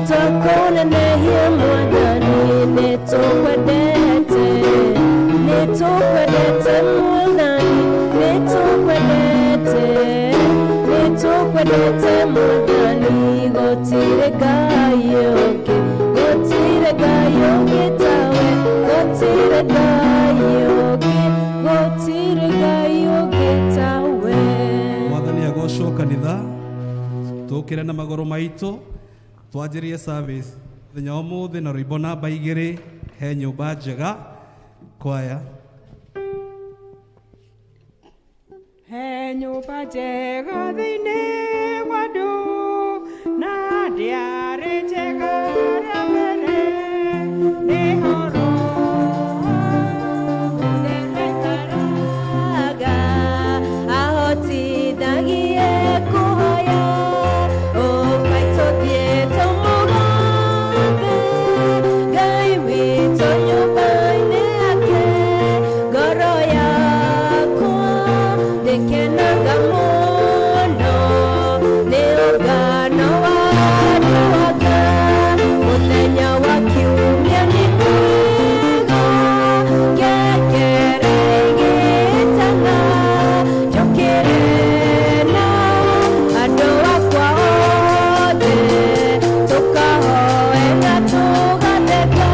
Twakona nehia mwadani. Nĩtũkwendete, nĩtũkwendete Mwathani, nĩtũkwendete, nĩtũkwendete Mwathani, gũtirĩ Ngai ũngĩ, gũtirĩ Ngai ũngĩ tawe, gũtirĩ Ngai ũngĩ, gũtirĩ Ngai ũngĩ tawe. Mwathani agocwo kanitha tũkĩre na magũrũ maitũ twanjĩrie service mũthenya wa ũmũthĩ na rwĩmbo namba 2 he nyũmba njega kwaya. He nyũmba njega thĩinĩ wa andũ na ndĩarĩ njega rĩa mbere nĩ horo Ndĩraikaraga ahotithagie kũhoya ũkai tũthiĩ tũmũgathe Ngai witũ nyũmba-inĩ yake ngoro yakwa ndĩkenaga mũno nĩ ũngano wa andũ aka mũthenya wa kiumia nĩ mwega ngengere igĩtana njũkĩre na andũ akwa othe tũkahoe na tũgatheka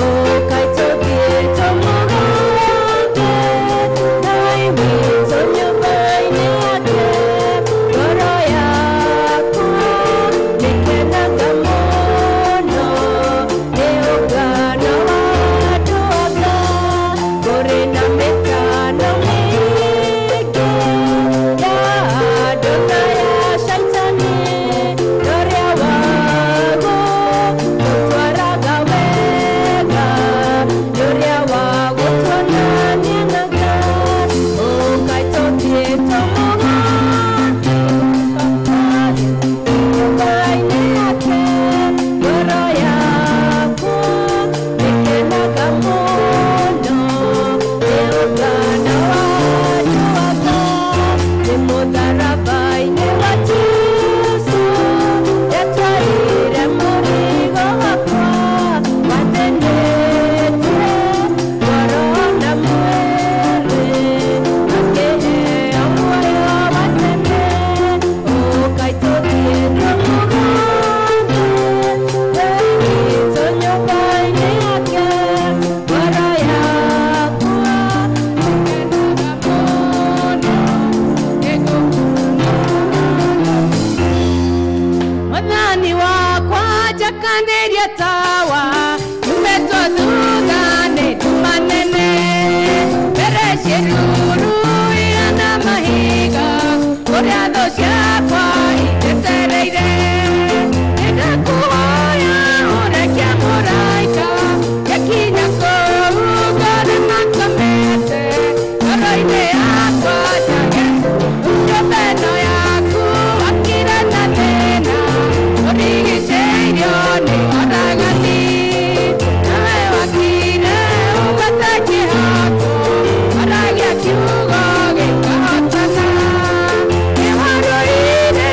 ũkai tũthiĩ tũmũgathe Ngai witũ nyũmba-inĩ yake ngoro yakwa nĩkenaga mũno nĩ ũngano wa andũ aka kũrĩ na mĩtano mĩingĩ ya andũ na ya caitani ũrĩa wago gũtwaraga wega nĩ ũrĩa wa gũtuonania naga ũkai tũthiĩ tũmũgathe nyũmba-inĩ yake ngoro yakwa nĩkenaga mũno nĩ ũngano wa andũ aka nĩ mũtharaba-inĩ wa Jesũ ndatwarire mũrigo wakwa wathĩnĩte ngoro na mwĩrĩ akĩheo muoyo wa tene ũkai tũthiĩ tũmũgathe Ngai witũ nyũmba-inĩ yake ngoro yakwa nĩkenaga mũno nĩ Mwathani wakwa njakanĩria tawa nyumĩtwo thutha nĩ nduma nene mbere ciĩruru igana mahiga kũrĩa thũ ciakwa injetereire nĩndakũhoya ũrekia mũraika ngekinya kũu ngore makomete ngoro-inĩ yakwa njage nyũmba ĩno yaku akira na thĩna ũrigicĩirio nĩ oragani nawe wakire ũgate kĩhooto waragia kiugo gĩkahotana nĩwarũire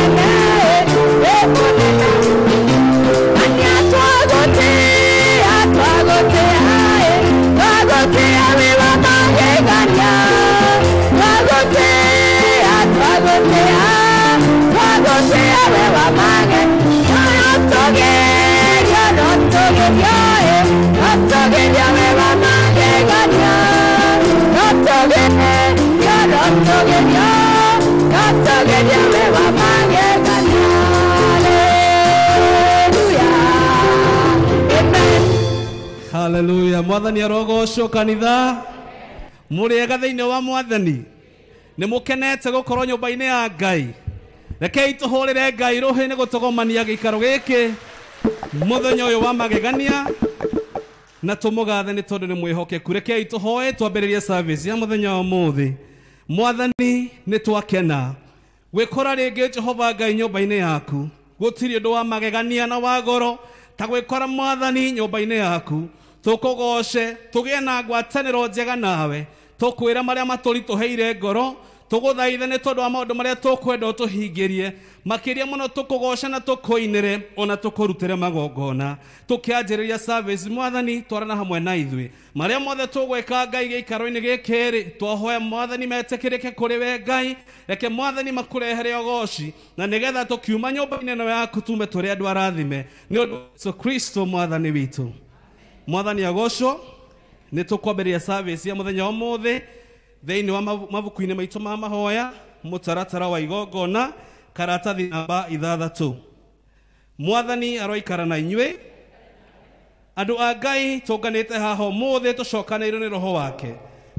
mũnene, wĩ mũnene. Na twagũtĩa, twagũtĩa, twagũtĩa wĩ wa magegania. Twagũtĩa, twagũtĩa, twagũtĩa wĩ wa magegania. Notũgeria, notũgeria, notũgeria wĩ wa magegania. Notũgeria, notũgeria, notũgeria wĩ wa magegania. Hallelujah. Amen. Haleluya. Mwathani arogocwo kanitha. Mũrĩega thĩinĩ wa mwathani. Nĩ mũkenete gũkorwo nyũmba-inĩ ya Ngai. Rekei tũhũrĩre Ngai rũhĩ nĩ gũtũgomania gĩikaro gĩkĩ mũthenya ũyũ wa magegania na tũmũgathe nĩ tondũ nĩ mwĩhokeku. Rekei tũhoe twambĩrĩrie service ya mũthenya wa ũmũthĩ. Mwathani nĩ twakena gwĩkora rĩngĩ Jehova Ngai nyũmba-inĩ yaku. Gũtirĩ ũndũ wa magegania na wa goro ta gwĩkora mwathani nyũmba-inĩ yaku. Tũkũgoce tũgĩe na ngwatanĩro njega nawe. Tũkwĩra marĩa matũritũhĩire ngoro, tũgũthaithe nĩ tondũ wa maũndũ marĩa tũkwenda ũtũhingĩrie. Makĩria mũno tũkũgoce na tũkũinĩre ona tũkũrutĩre magongona. Tũkĩanjĩrĩria service mwathani twarana hamwe na ithuĩ. Marĩa mothe tũgwĩka Ngai gĩikaro-inĩ gĩkĩ rĩ, twahoya mwathani metĩkĩrĩke kũrĩ we Ngai. Reke mwathani makũrehere ũgoci na nĩgetha tũkiuma nyũmba-inĩ ĩno yaku tume tũrĩ andũ arathime nĩ ũndũ wa Yesu Kristo mwathani witũ. Mwathani agocwo. Nĩ tũkwambĩrĩria service ya mũthenya wa ũmũthĩ thĩinĩ wa mabuku-inĩ maitũ ma mahoya, mũtaratara wa igongona, karatathi namba 6. Mwathani aroikara na inyuĩ. Andũ a Ngai tũnganĩte haha ũmũthĩ tũcokanĩirwo nĩ roho wake,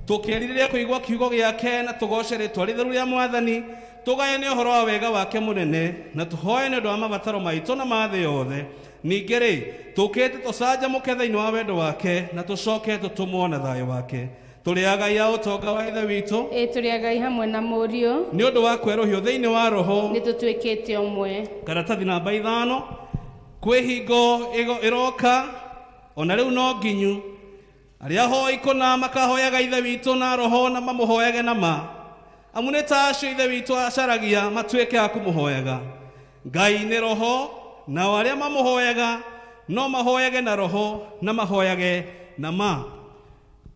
tũkĩrirĩria kũigua kiugo gĩake na tũgoce rĩtwa rĩtheru rĩa mwathani, tũgayane ũhoro wa wega wake mũnene na tũhoe nĩ ũndũ wa mabataro maitũ na ma thĩ yothe. Ningĩ rĩ, tũkĩte tũcanjamũke thĩinĩ wa wendo wake na tũcoke tũtũmwo na thayũ wake. Tũrĩ agai a ũtonga wa Ithe witũ. Ĩ tũrĩ agai hamwe na Mũriũ. Nĩ ũndũ wa kwerũhio thĩinĩ wa roho nĩ tũtuĩkĩte ũmwe. Karatathi namba 5. Kwĩ hingo ĩroka ona rĩu no nginyu arĩa ahoi kũna makahoyaga Ithe witũ na roho na mamũhoyage na ma. Amu nĩ ta acio Ithe witũ acaragia matuĩke a kũmũhoyaga. Ngai nĩ roho, nao arĩa mamũhoyaga no mahoyage na roho na mahoyage na ma.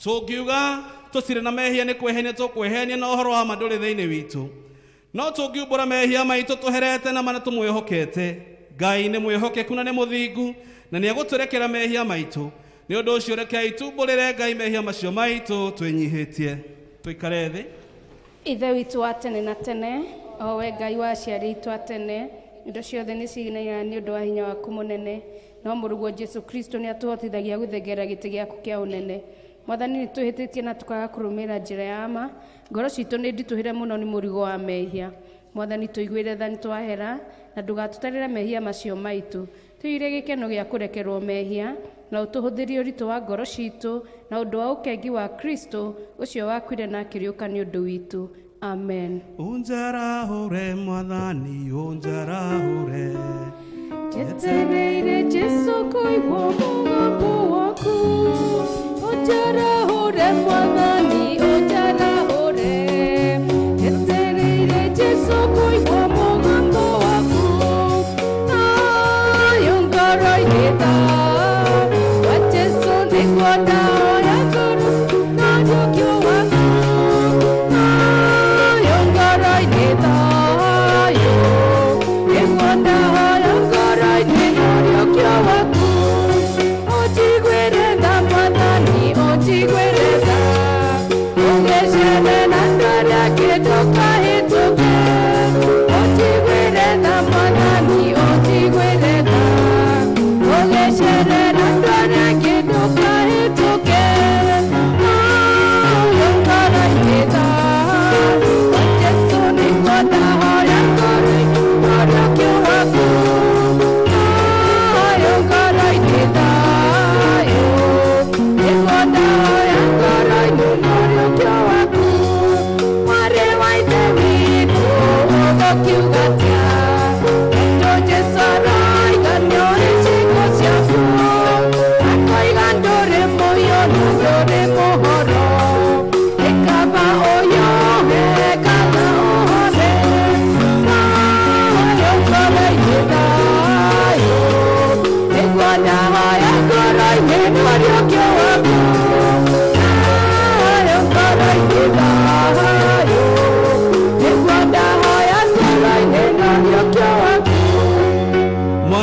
Tũngiuga tũtirĩ na mehia nĩ kwĩhenia tũkwĩhenia na ũhoro wa ma ndũrĩ thĩinĩ witũ. No tũngiumbũra mehia maitũ tũherete na ma na tũmwĩhokete, Ngai nĩ mwĩhokeku na nĩ mũthingu na nĩ egũtũrekera mehia maitũ. Nĩ ũndũ ũcio rekei tumbũrĩre Ngai mehia macio maitũ twĩnyihĩtie. Tũikare thĩ. Ithe witũ wa tene na tene, o we Ngai wa aciari aitũ a tene, indo ciothe nĩ ciginaina nĩ ũndũ wa hinya waku mũnene. No mũrũguo Jesu Kristo nĩ atũhotithagia gũthengera gĩtĩ gĩaku kĩa ũnene. Mwathani nĩ twĩhĩtĩtie na tũkaga kũrũmĩrĩra njĩra ya ma. Ngoro citũ nĩ nditũhĩre mũno nĩ mũrigo wa mehia. Mwathani tũiguĩre tha nĩ twahera na ndũgatũtarĩre mehia macio maitũ. Tũiyũrie gĩkeno gĩa kũrekerwo mehia na ũtũhũthĩrie ũritũ wa ngoro citũ na ũndũ wa ũkengi wa Kristo ũcio wakuire na akĩriũka nĩ ũndũ witũ. Amen. Ũnjarahũre mwathani, ũnjarahũre. Njetereire Jesu kũigua mũgambo waku. Ũnjarahũre mwathani, ũnjarahũre. Njetereire Jesu kũigua mũgambo waku. Thayũ ngoro-inĩ wa Jesu nĩguo ndahoya ngoro na ũriũkio waku. Thayũ ngoro-inĩ, thayũ nĩguo ndahoya ngoro-inĩ na ũriũkio waku. Ũnjiguĩre tha mwathani, ũnjiguĩre tha.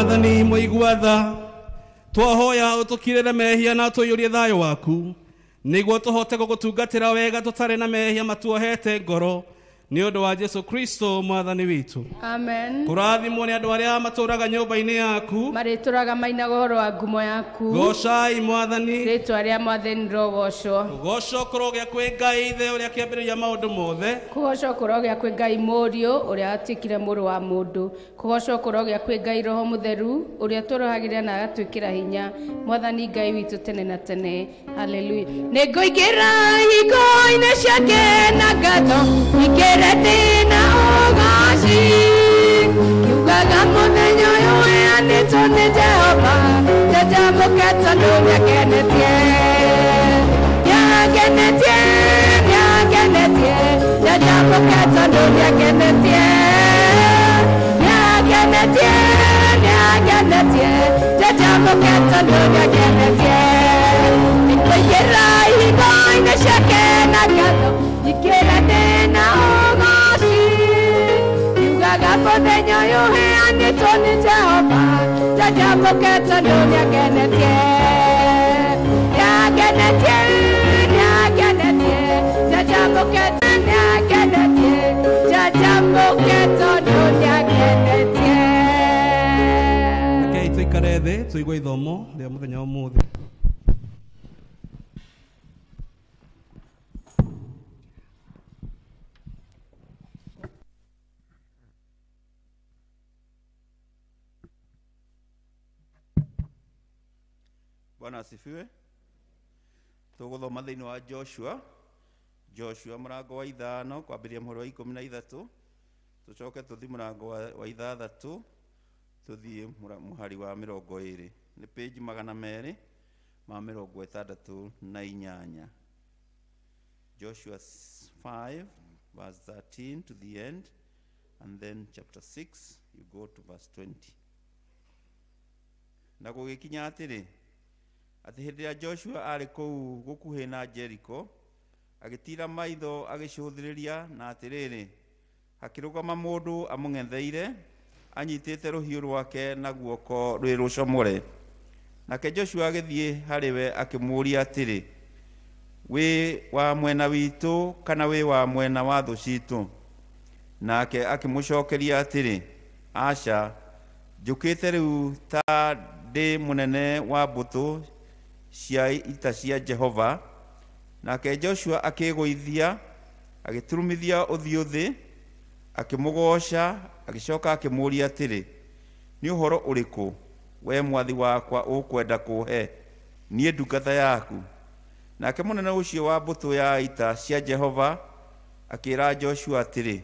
Mwathani mũigua tha, twahoya ũtũkirĩre mehia na tũiyũrie thayũ waku, nĩguo tũhote gũgũtungatĩra wega tũtarĩ na mehia matuohete ngoro, nĩ ũndũ wa Jesu Kristo Mwathani witũ. Amen. Kũrathimwo nĩ andũ arĩa matũraga nyũmba-inĩ yaku, Marĩtũraga mainaga ũhoro wa ngumo yaku. Gocai Mwathani. Rĩtwa rĩa Mwathani rĩrogocwo. Kũgocwo kũrogĩa kwĩ Ngai Ithe ũrĩa kĩambĩrĩria maũndũ mothe. Kũgocwo kũrogĩa kwĩ Ngai Mũriũ ũrĩa watuĩkire mũrũ wa mũndũ. Kũgocwo kũrogĩa kwĩ Ngai Roho Mũtheru ũrĩa tũrohagĩra na agatwĩkĩra hinya. Mwathani Ngai witũ tene na tene. Haleluya. Nĩngũingĩra hingo-inĩ ciake na ngatho, ingĩre ndĩ na ũgoci. Kiugaga mũthenya ũyũ ũheanĩtwo nĩ Jehova, njanjamũke tondũ nĩangenetie. Nĩangenetie, nĩangenetie, njanjamũke tondũ nĩangenetie. Nĩangenetie, nĩangenetie, njanjamũke tondũ nĩangenetie. Nĩngũingĩra ihingo-inĩ ciake na ngatho, ingĩre ndĩ na ũgoci. Kiugaga mũthenya ũyũ ũheanĩtwo nĩ Jehova, njanjamũke tondũ nĩangenetie. Nĩangenetie, nĩangenetie, njanjamũke nĩangenetie, njanjamũke tondũ nĩangenetie. Rekei tũikare thĩ tũigue ithomo rĩa mũthenya wa ũmũthĩ. Bwana asifiwe. Tũgũthoma thĩinĩ wa Joshua, Joshua mũrango wa 5 kwambĩrĩria mũhari wa 13, tũcoke tũthiĩ mũrango wa 6 tũthiĩ mũhari wa 20. Nĩ page 268. Joshua 5 verse 13 to the end, and then chapter 6 you go to verse 20. Na gũgĩkinya atĩrĩ, atĩ hĩndĩ ĩrĩa Joshua arĩ kũu gũkuhĩ na Jericho, agĩtiira maitho agĩcũthĩrĩria, na atĩrĩrĩ, hakĩrũgama mũndũ amũng'etheire anyitĩte rũhiũ rwake na guoko rwĩ rũcomore. Nake Joshua agĩthiĩ harĩ we akĩmũũria atĩrĩ, wĩ wa mwena witũ kana wĩ wa mwena wa thũ citũ? Nake akĩmũcokeria atĩrĩ, aca, njũkĩte rĩu ta ndĩ mũnene wa mbũtũ cia ita cia Jehova. Nake Joshua akĩgũithia, agĩturumithia ũthiũ thĩ, akĩmũgooca, agĩcoka akĩmũũria atĩrĩ, nĩ ũhoro ũrĩkũ we mwathi wakwa ũkwenda kũhe niĩ ndungata yaku? Nake mũnene ũcio wa mbũtũ ya ita cia Jehova akĩĩra Joshua atĩrĩ,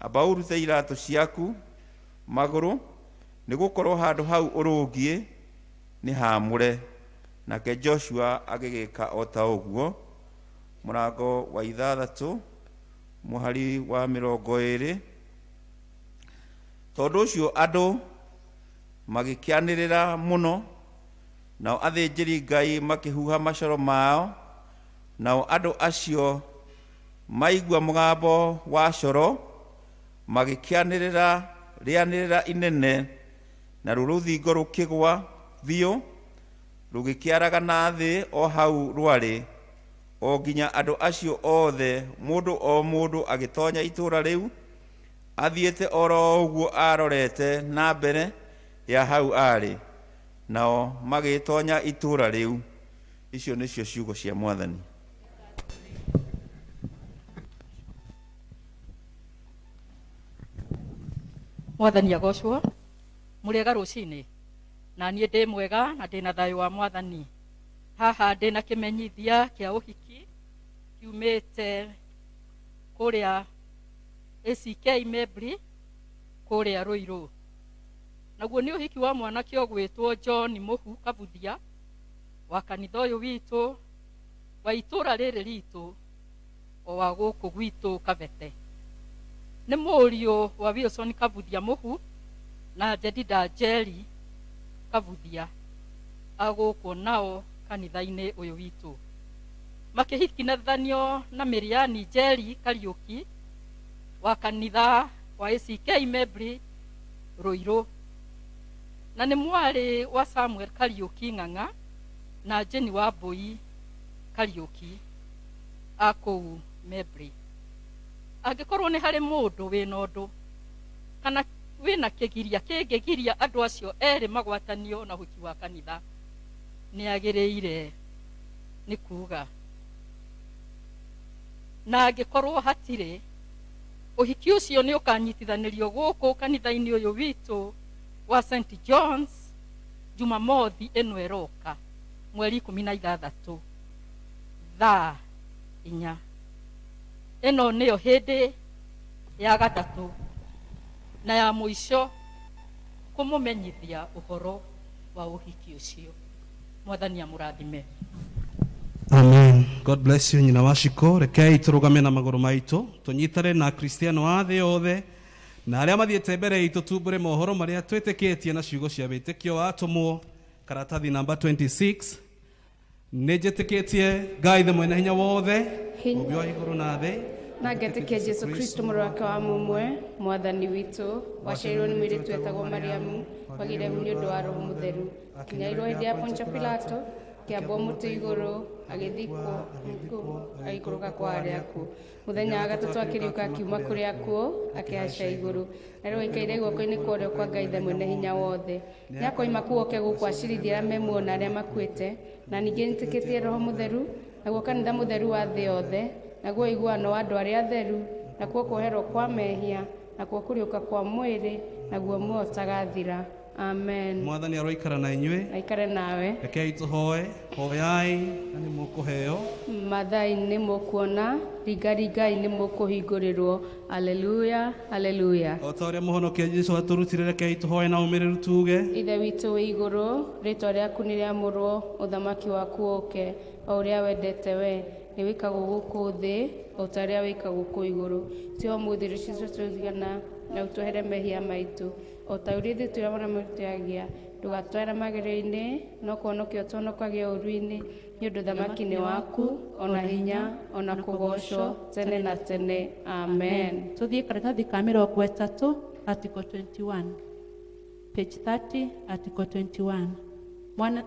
amba ũrute iratũ ciaku magũrũ, nĩgũkorwo handũ hau ũrũngiĩ nĩ haamũre. Nake Joshua agĩgĩka o ta ũguo. Mũrango wa 6 mũhari wa 20. Tondũ ũcio andũ magĩkĩanĩrĩra mũno, nao athĩnjĩri Ngai makĩhuha macoro mao, nao andũ acio maigua mũgambo wa coro magĩkĩanĩrĩra rĩanĩrĩra inene, naruo rũthingo rũkĩgwa biũ, rũgĩkĩaragana thĩ o hau rwarĩ, o nginya andũ acio othe mũndũ o mũndũ agĩtonya itũũra rĩu athiĩte oro ũguo arorete na mbere ya hau arĩ, nao magĩtonya itũũra rĩu. Icio nĩcio ciugo cia Mwathani. Mwathani agocwo. Mũrĩega rũcinĩ. Na niĩ ndĩ mwega na ndĩ na thayũ wa Mwathani. Haha ndĩ na kĩmenyithia kĩa ũhiki kiumĩte kũrĩa ACK Mebri kũrĩa Ruiru. Naguo nĩ ũhiki wa mwanake ũgwĩtwo John Mũhu Kabuthia wa kanitha ũyũ witũ wa itũũra rĩrĩ ritũ o wa gũkũ gwitũ Kabete. Nĩ mũriũ wa Wilson Kabuthia Mũhu na Jedida Njeri Kabuthia agũkũ nao kanitha-inĩ ũyũ witũ. Makĩhikinathanio na Miriani Njeri Kariũki wa kanitha wa ACK Mebri Ruiru. Na nĩ mwarĩ wa Samuel Kariũki Ng'ang'a na Jenny wa Mbui Kariũki a kũu Membley. Angĩkorwo nĩ harĩ mũndũ wĩna ũndũ kana wĩna kĩgiria kĩngĩgiria andũ acio erĩ magwatanio na ũhiki wa kanitha, nĩ agĩrĩire nĩ kuga. Na angĩkorwo hatirĩ, ũhiki ũcio nĩ ũkanyitithanĩrio gũkũ kanitha-inĩ ũyũ witũ wa St John's Jumamothi ĩno ĩroka mweri 16 thaa 4. Ĩno nĩyo hĩndĩ ya gatatũ na ya mũico kũmũmenyithia ũhoro wa ũhiki ũcio. Mwathani amũrathime. Amen. God bless you nyina wa Shiko. Rekei tũrũgame na magũrũ maitũ tũnyitane na Kristiano a thĩ yothe na arĩa mathiĩte mbere itũ tumbũre mohoro marĩa twĩtĩkĩtie na ciugo cia wĩtĩkio wa atũmwo karatathi namba 26. Nĩ njĩtĩkĩtie Ngai the mwene hinya wothe, mũmbi wa igũrũ na thĩ, na ngetĩkia Jesu Kristo mũrũ wake wa mũmwe mwathani witũ, waciarirwo nĩ mũirĩtu wetagwo Mariamu, wagĩire nĩ ũndũ wa Roho Mũtheru, akĩnyarirwo hĩndĩ ya Pontio Pilato, akĩambwo mũtĩ igũrũ, agĩthikwo, agĩikũrũka kwa arĩa akuũ. Mũthenya wa gatatũ akĩriũka akiuma kũrĩ akuũ, akĩhaica igũrũ, na rĩu aikaire guoko-inĩ kwa ũrĩo kwa Ngai the mwene hinya wothe. Nĩakoima kũu oke gũkũ acirithie arĩa me muoyo na arĩa makuĩte. Na ningĩ nĩtĩkĩtie Roho Mũtheru, naguo kanitha mũtheru wa thĩ yothe, naguo ũiguano wa andũ arĩa atheru, nakuo kuoherwo kwa mehia, nakuo kũriũka kwa mwĩrĩ, naguo muoyo ũtagathira. Amen. Mwathani aroikara na inyuĩ. Aikare nawe. Rekei tũhoe. Hoyai na nĩ mũkũheo. Mathai nĩ mũkuona, ringaringai nĩ mũkũhingũrĩrwo. Aleluya, aleluya. O ta ũrĩa mũhonokia Jesũ atũrutire, rekei tũhoe na ũmĩrĩru tuge: Ithe witũ wĩ igũrũ, rĩtwa rĩaku nĩ rĩamũrwo, ũthamaki waku ũke, o ũrĩa wendete we nĩ wĩkagwo gũkũ thĩ o ta ũrĩa wĩkagwo kũu igũrũ. Tũhe ũmũthĩ irio citũ tũigana, na ũtwehere mehia maitũ o ta ũrĩa ithuĩ tũrĩa matũyagia. Ndũgatware magerio-inĩ, no kũhonokia ũtũhonokagie ũũru-inĩ, nĩ ũndũ ũthamaki nĩ waku, ona hinya, ona kũgoocwo tene na tene. Amen. Tũthiĩ karatathi ka 30, article 21, page 30, article 21.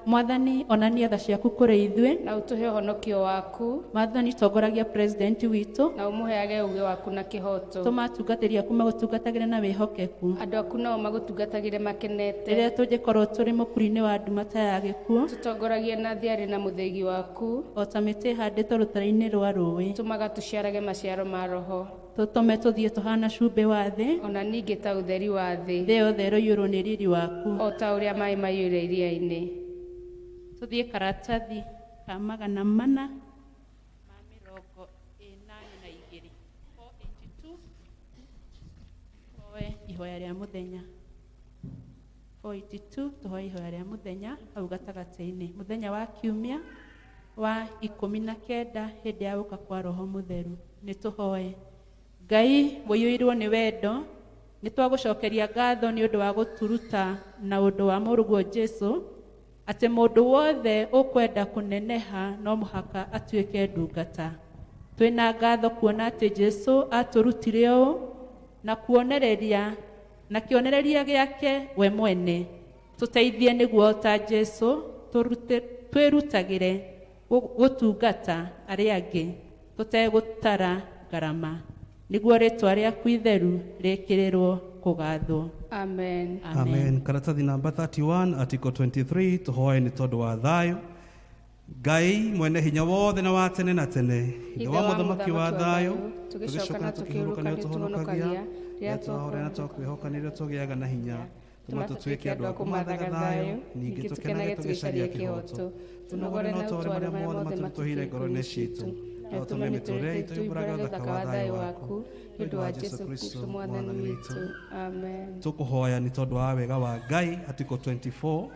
Mwathani, onania tha ciaku kũrĩ ithuĩ, na ũtũhe ũhonokio waku. Mwathani, tongoragia president witũ, na ũmũheage ũũgĩ waku na kĩhooto. Tũma atungatĩri aku magũtungatagĩre na wĩhokeku, andũ aku nao magũtungatagĩre makenete. Rĩrĩa tũngĩkorwo tũrĩ mũkuru-inĩ wa nduma ta ya gĩkuũ, tũtongoragie na thiarĩ na mũthĩgi waku, o ta mĩtĩ ĩhandĩtwo rũtare-inĩ rwa rũĩ. Tũmaga tũciarage maciaro ma Roho, tũtũme tũthiĩ tũhana cumbĩ wa thĩ, ona ningĩ ta ũtheri wa thĩ. Thĩ yothe ĩroiyũrwo nĩ riri waku, o ta ũrĩa maĩ maiyũire iria-inĩ. Tũthiĩ karatathi ka 482, 482, tũhoe ihoya rĩa mũthenya. 482, tũhoe ihoya rĩa mũthenya hau gatagatĩ-inĩ, mũthenya wa kiumia wa 19 hĩndĩ ya gũka kwa Roho Mũtheru. Nĩ tũhoe. Ngai mũiyũirwo nĩ wendo, nĩ twagũcokeria ngatho nĩ ũndũ wa gũturuta na ũndũ wa mũrũguo Jesũ, atĩ mũndũ wothe ũkwenda kũneneha no mũhaka atuĩke ndungata. Twĩna ngatho kuona atĩ Jesũ atũrutire ũũ na kuonereria na kĩonereria gĩake we mwene. Tũteithie nĩguo ta Jesũ twĩrutagĩre gũtungata arĩa angĩ tũtegũtara ngarama, nĩguo rĩtwa rĩaku itheru rĩkĩrĩrwo kũgathwo. Amen. Amen. Karatathi namba 31, article 23, tũhoe nĩ tondũ wa thayũ. Ngai mwene hinya wothe na wa tene na tene, Ithe wa mũthamaki wa thayũ, tũgĩcoka na tũkĩhurũka nĩ ũtũhonokagia, rĩrĩa twahorera na twakwĩhoka nĩrĩo tũgĩaga na hinya. Tũma tũtuĩke andũ a kũmathaga thayũ, ningĩ tũkenage tũgĩcaria kĩhooto. Tũnogore na ũtware marĩa mothe matũritũhĩire ngoro-inĩ ciitũ, na ũtũme mĩtũũrĩre itũ yumbũrage ũthaka wa thayũ waku, nĩ ũndũ wa Jesũ Kristo mwathani witũ. Amen. Tũkũhoya nĩ tondũ wa wega wa Ngai, article 24.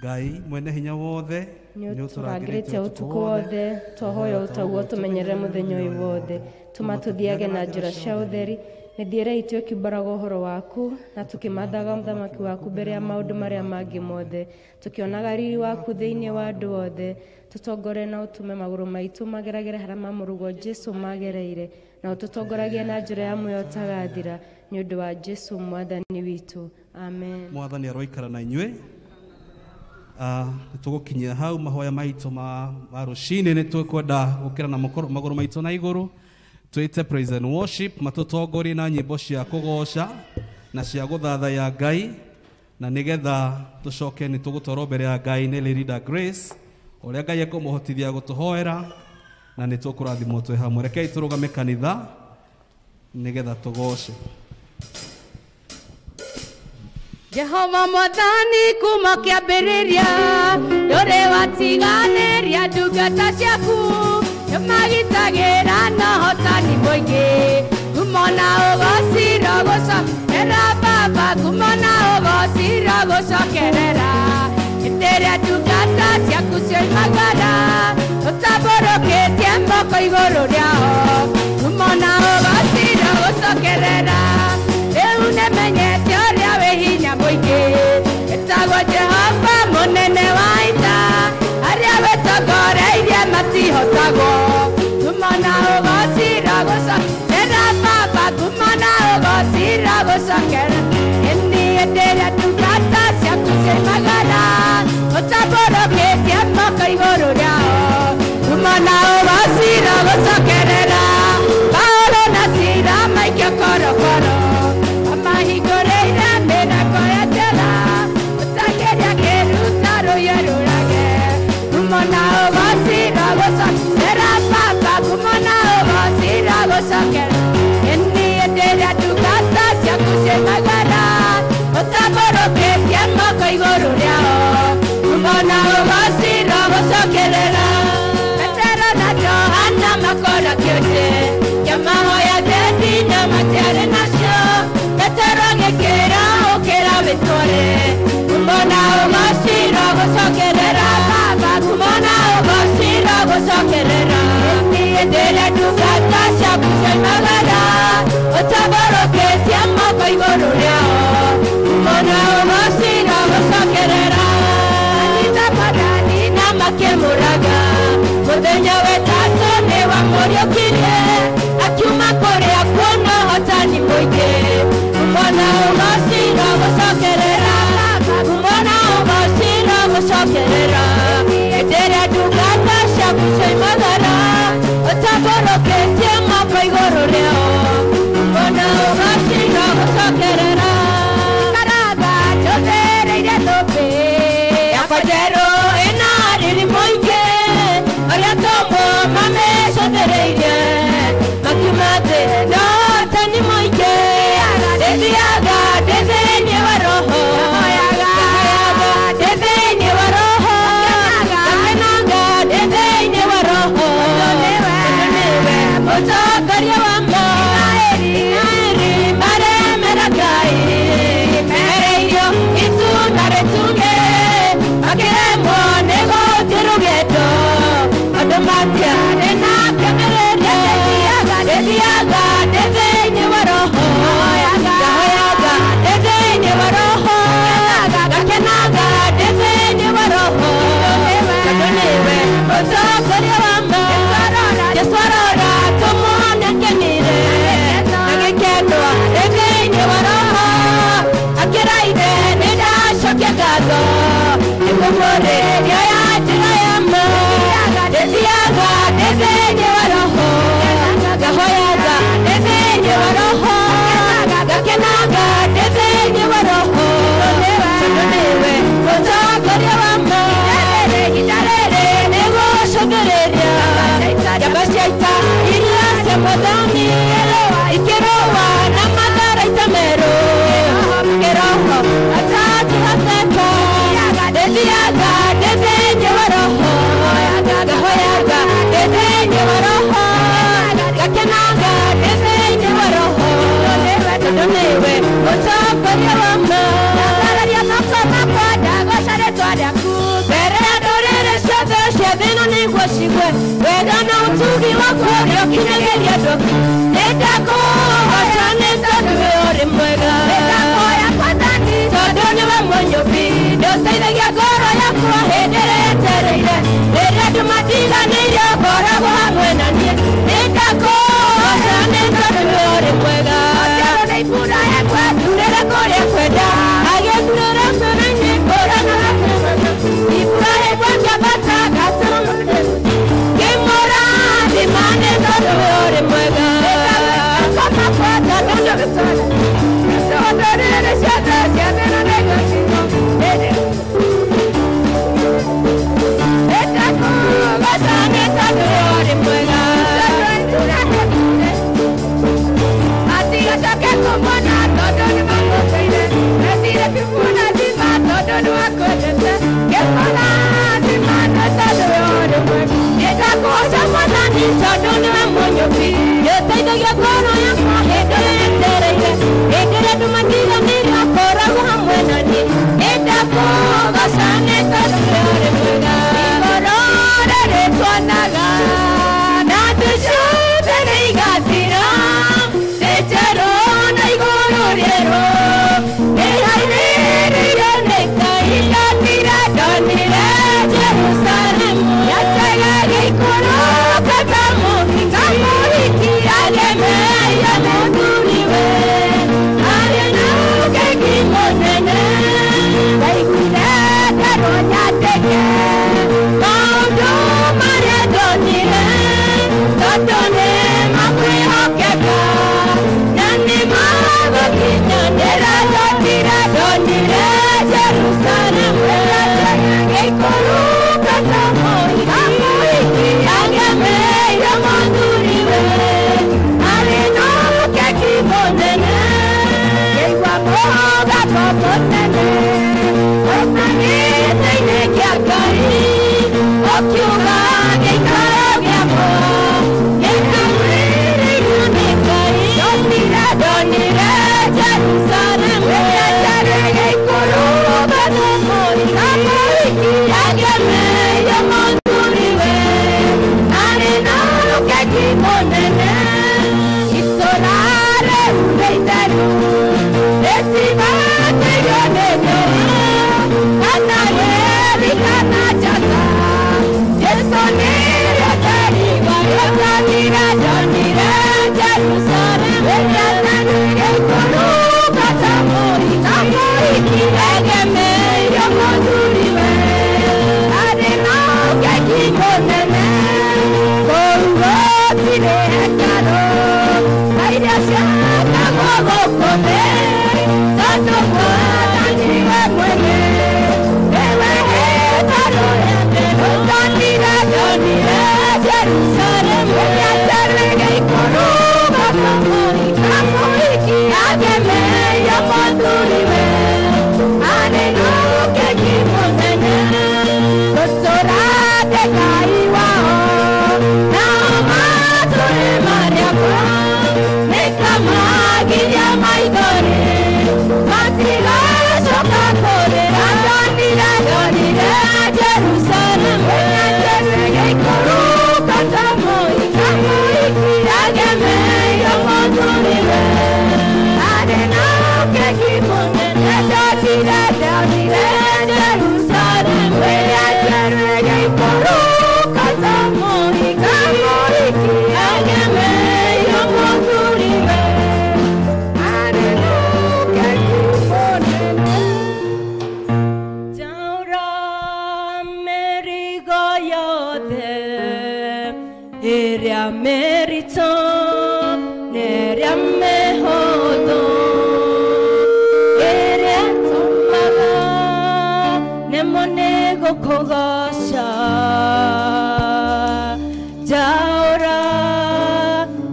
Ngai mwene hinya wothe, nĩ ũtũrangĩrĩte ũtukũ wothe, twahoya ũtaguo tũmenyerere mũthenya ũyũ wothe. Tũma tũthiage na njĩra cia ũtheri, mĩthiĩre itũ ĩkiumbũraga ũhoro waku, na tũkĩmathaga ũthamaki waku mbere ya maũndũ marĩa mangĩ mothe, tũkĩonaga riri waku thĩinĩ wa andũ othe. Tũtongore na ũtũme magũrũ maitũ mageragĩre harĩa ma mũrũguo Jesũ magereire, Na ũtũtongoragie na njĩra ya muoyo ũtagathira, nĩ ũndũ wa Jesu mwathani witũ. Amen. Mwathani aroikara na inyuĩ. Nĩ tũgũkinyia hau mahoya maitũ ma rũcinĩ. Nĩ tũkwenda gũkĩra na magũrũ maitũ na igũrũ, twĩte praise and worship matũtongorie na nyĩmbo cia kũgoca na cia gũthathaiya Ngai, na nĩgetha tũcoke nĩ tũgũtwarwo mbere ya Ngai nĩ Lady Grace ũrĩa Ngai ekũmũhotithia gũtũhoera, na nĩ tũkũrathimwo twĩ hamwe. Rekei tũrũgame kanitha nĩgetha tũgoce. Jehova mwathani kuma kĩambĩrĩria, ndũrĩ watiganĩria ndungata ciaku, nĩmagitagĩra na ũhotani mũingĩ. Ngumo na ũgoci rũgũcokerera Baba, ngumo na ũgoci rũgũcokerera. Hĩndĩ ĩrĩa ndungata ciaku cioimagara, ũtambũrũkĩtie moko igũrũ rĩao. Ngumo na ũgoci rũgũcokerera. Rĩu nĩmenyete ũrĩa wĩ hinya mũingĩ, ĩtagwo Jehova mũnene wa ita, arĩa wĩtongoreirie matihotagwo. Ngumo na ũgoci rũgũcokerera Baba, ngumo na ũgoci rũgũcokerera. Ĩni hĩndĩ ĩrĩa ndungata ciaku cioimagara, ũtambũrũkĩtie moko igũrũ rĩao. Ngumo na ũgoci rũgũcokerera. Paulo na Sila maikio korokoro, amahingũrĩire mĩrango ya njera, ũtangĩria kĩruta rũhiũ rũrage. Ngumo na ũgoci rũgũcokerera Baba, ngumo na ũgoci rũgũcokerera. Ĩni hĩndĩ ĩrĩa ndungata ciaku cioimagara, ũtambũrũkĩtie moko igũrũ rĩao. Ngumo na ũgoci rũgũcokerera. Petero na Johana makora kĩonje, kĩamahoya thendi na matiarĩ nacio. Petero agĩkĩra ũkĩra wĩtware. Ngumo na ũgoci rũgũcokerera Baba, ngumo na ũgoci rũgũcokerera. Hĩndĩ ĩrĩa ndungata ciaku cioimagara, ũtambũrũkĩtie moko igũrũ rĩao. Ngumo na ũgoci rũgũcokerera. Anyita Mwathani na makĩmũraga, mũthenya wetatũ nĩwamũriũkirie, akiuma kũrĩa kuona ũhotani mũingĩ. Ngumo na ũgoci rũgũcokerera Baba, ngumo na ũgoci rũgũcokerera. Hĩndĩ ĩrĩa ndungata ciaku cioimagara, ũtambũrũkĩtie moko igũrũ rĩao. Ngumo na ũgoci rũgũcokerera. Ikaraga njũthĩrĩire thũmbĩ yakwa njerũ ĩna riri mũingĩ, arĩa atũmwo mamĩcũthĩrĩirie makiuma thĩ na ũhotani mũingĩ. Ndĩthiaga ndĩ thĩinĩ wa Roho, ndahoyaga ndĩ thĩinĩ wa Roho, ngakenaga ndĩ thĩinĩ wa Roho, tondũ nĩwe mũtongoria wa ma. Isiraeli maremera Ngai, mehereirio itunda rĩtunge, makĩremwo nĩ gũthiĩ rũgendo, andũ matiarĩ na kĩonereria. Ndĩthiaga ndĩ thĩinĩ wa Roho, ndahoyaga ndĩ thĩinĩ wa Roho, ngakenaga ndĩ thĩinĩ wa Roho, tondũ nĩwe mũtongoria wa ma. Jesũ arora tũmuone akenire, agĩkenwo ndĩ thĩinĩ wa Roho, akĩra ithe nĩ ndacokia ngatho, nĩngũmũrĩria ya njĩra ya ma. Ndĩthiaga ndĩ thĩinĩ wa Roho, ngahoyaga ndĩ thĩinĩ wa Roho, ngakenaga ndĩ thĩinĩ wa Roho, tondũ nĩwe mũtongoria wa ma. Ihinda rĩrĩ nĩgũcũthĩrĩria njamba cia ita iria cia Mwathani, ikĩrũa na matharaita merũ, kĩroho atangĩhoteka. Ndĩthiaga ndĩ thĩinĩ wa Roho, ngahoyaga ndĩ thĩinĩ wa Roho, ngakenaga ndĩ thĩinĩ wa Roho, tondũ nĩwe mũtongoria wa ma. Ndambararia moko makwa ndagoca rĩtwa rĩaku mbere ya ndũrĩrĩ ciothe cia thĩ ĩno nĩguo cigue wega na ũtugi waku ũrĩa ũkinyagĩria andũ. Nĩndakũgoca nĩ tondũ wĩ ũrĩ mwega, nĩndakũhoya Mwathani tondũ nĩwe mũnyũmbi, nĩũteithagia ngoro yakwa hĩndĩ ĩrĩa yetereire, rĩrĩa andũ matiganĩirie ũkoragwo hamwe na niĩ. Nĩndakũgoca nĩ Ndonire Jerusalemu gĩikũrũka ta mũhiki agemeire mũthuriwe arĩ na ũkeki mũnene ngĩigua mũgambo mũnene uumĩte gĩtĩ-inĩ kĩa Ngai ũkiuga gĩikaro gĩakwa gĩkaurĩrĩirio nĩ Ngai. Ndonire ndonire Jerusalemu gĩikũrũka ta mũhiki agemeire mũthuriwe arĩ na ũkeki mũnene. Itũũra rĩu nĩ itheru rĩtibatĩirio nĩ riũa kana mweri kana njata. Jesũ nĩrĩo ũtheri warĩo. Ndonire ndonire Jerusalemu gĩikũrũka ta mũhiki egemeire mũthuriwe arĩ na ũkeki mũnene. Kũu gũtirĩ hekarũ ta iria ciakagwo gũkũ thĩ tondũ Mwathani we mwene nĩwe hekarũ ya theru. Ndonire ndonire Jerusalemu gĩikũrũka ta mũhiki agemeire mũthuriwe arĩ na ũkeki mũnene. Gũtũũra ndĩ Ngai wao nao matũũre marĩakwa nĩkamagiria maithori matigacoka kũrĩra. Ndonire ndonire Jerusalemu gĩikũrũka ta mũhiki agemeire mũthuriwe arĩ na ũkeki mũnene. Ndonire ndonire Jerusalemu gĩikũrũka ta mũhiki agemeire mũthuriwe arĩ na ũkeki mũnene. Njaũra mĩrigo yothe ĩrĩa mĩritũ na ĩrĩa mĩhũthũ ĩrĩa ĩtũmaga nemwo nĩ gũkũgoca. Njaũra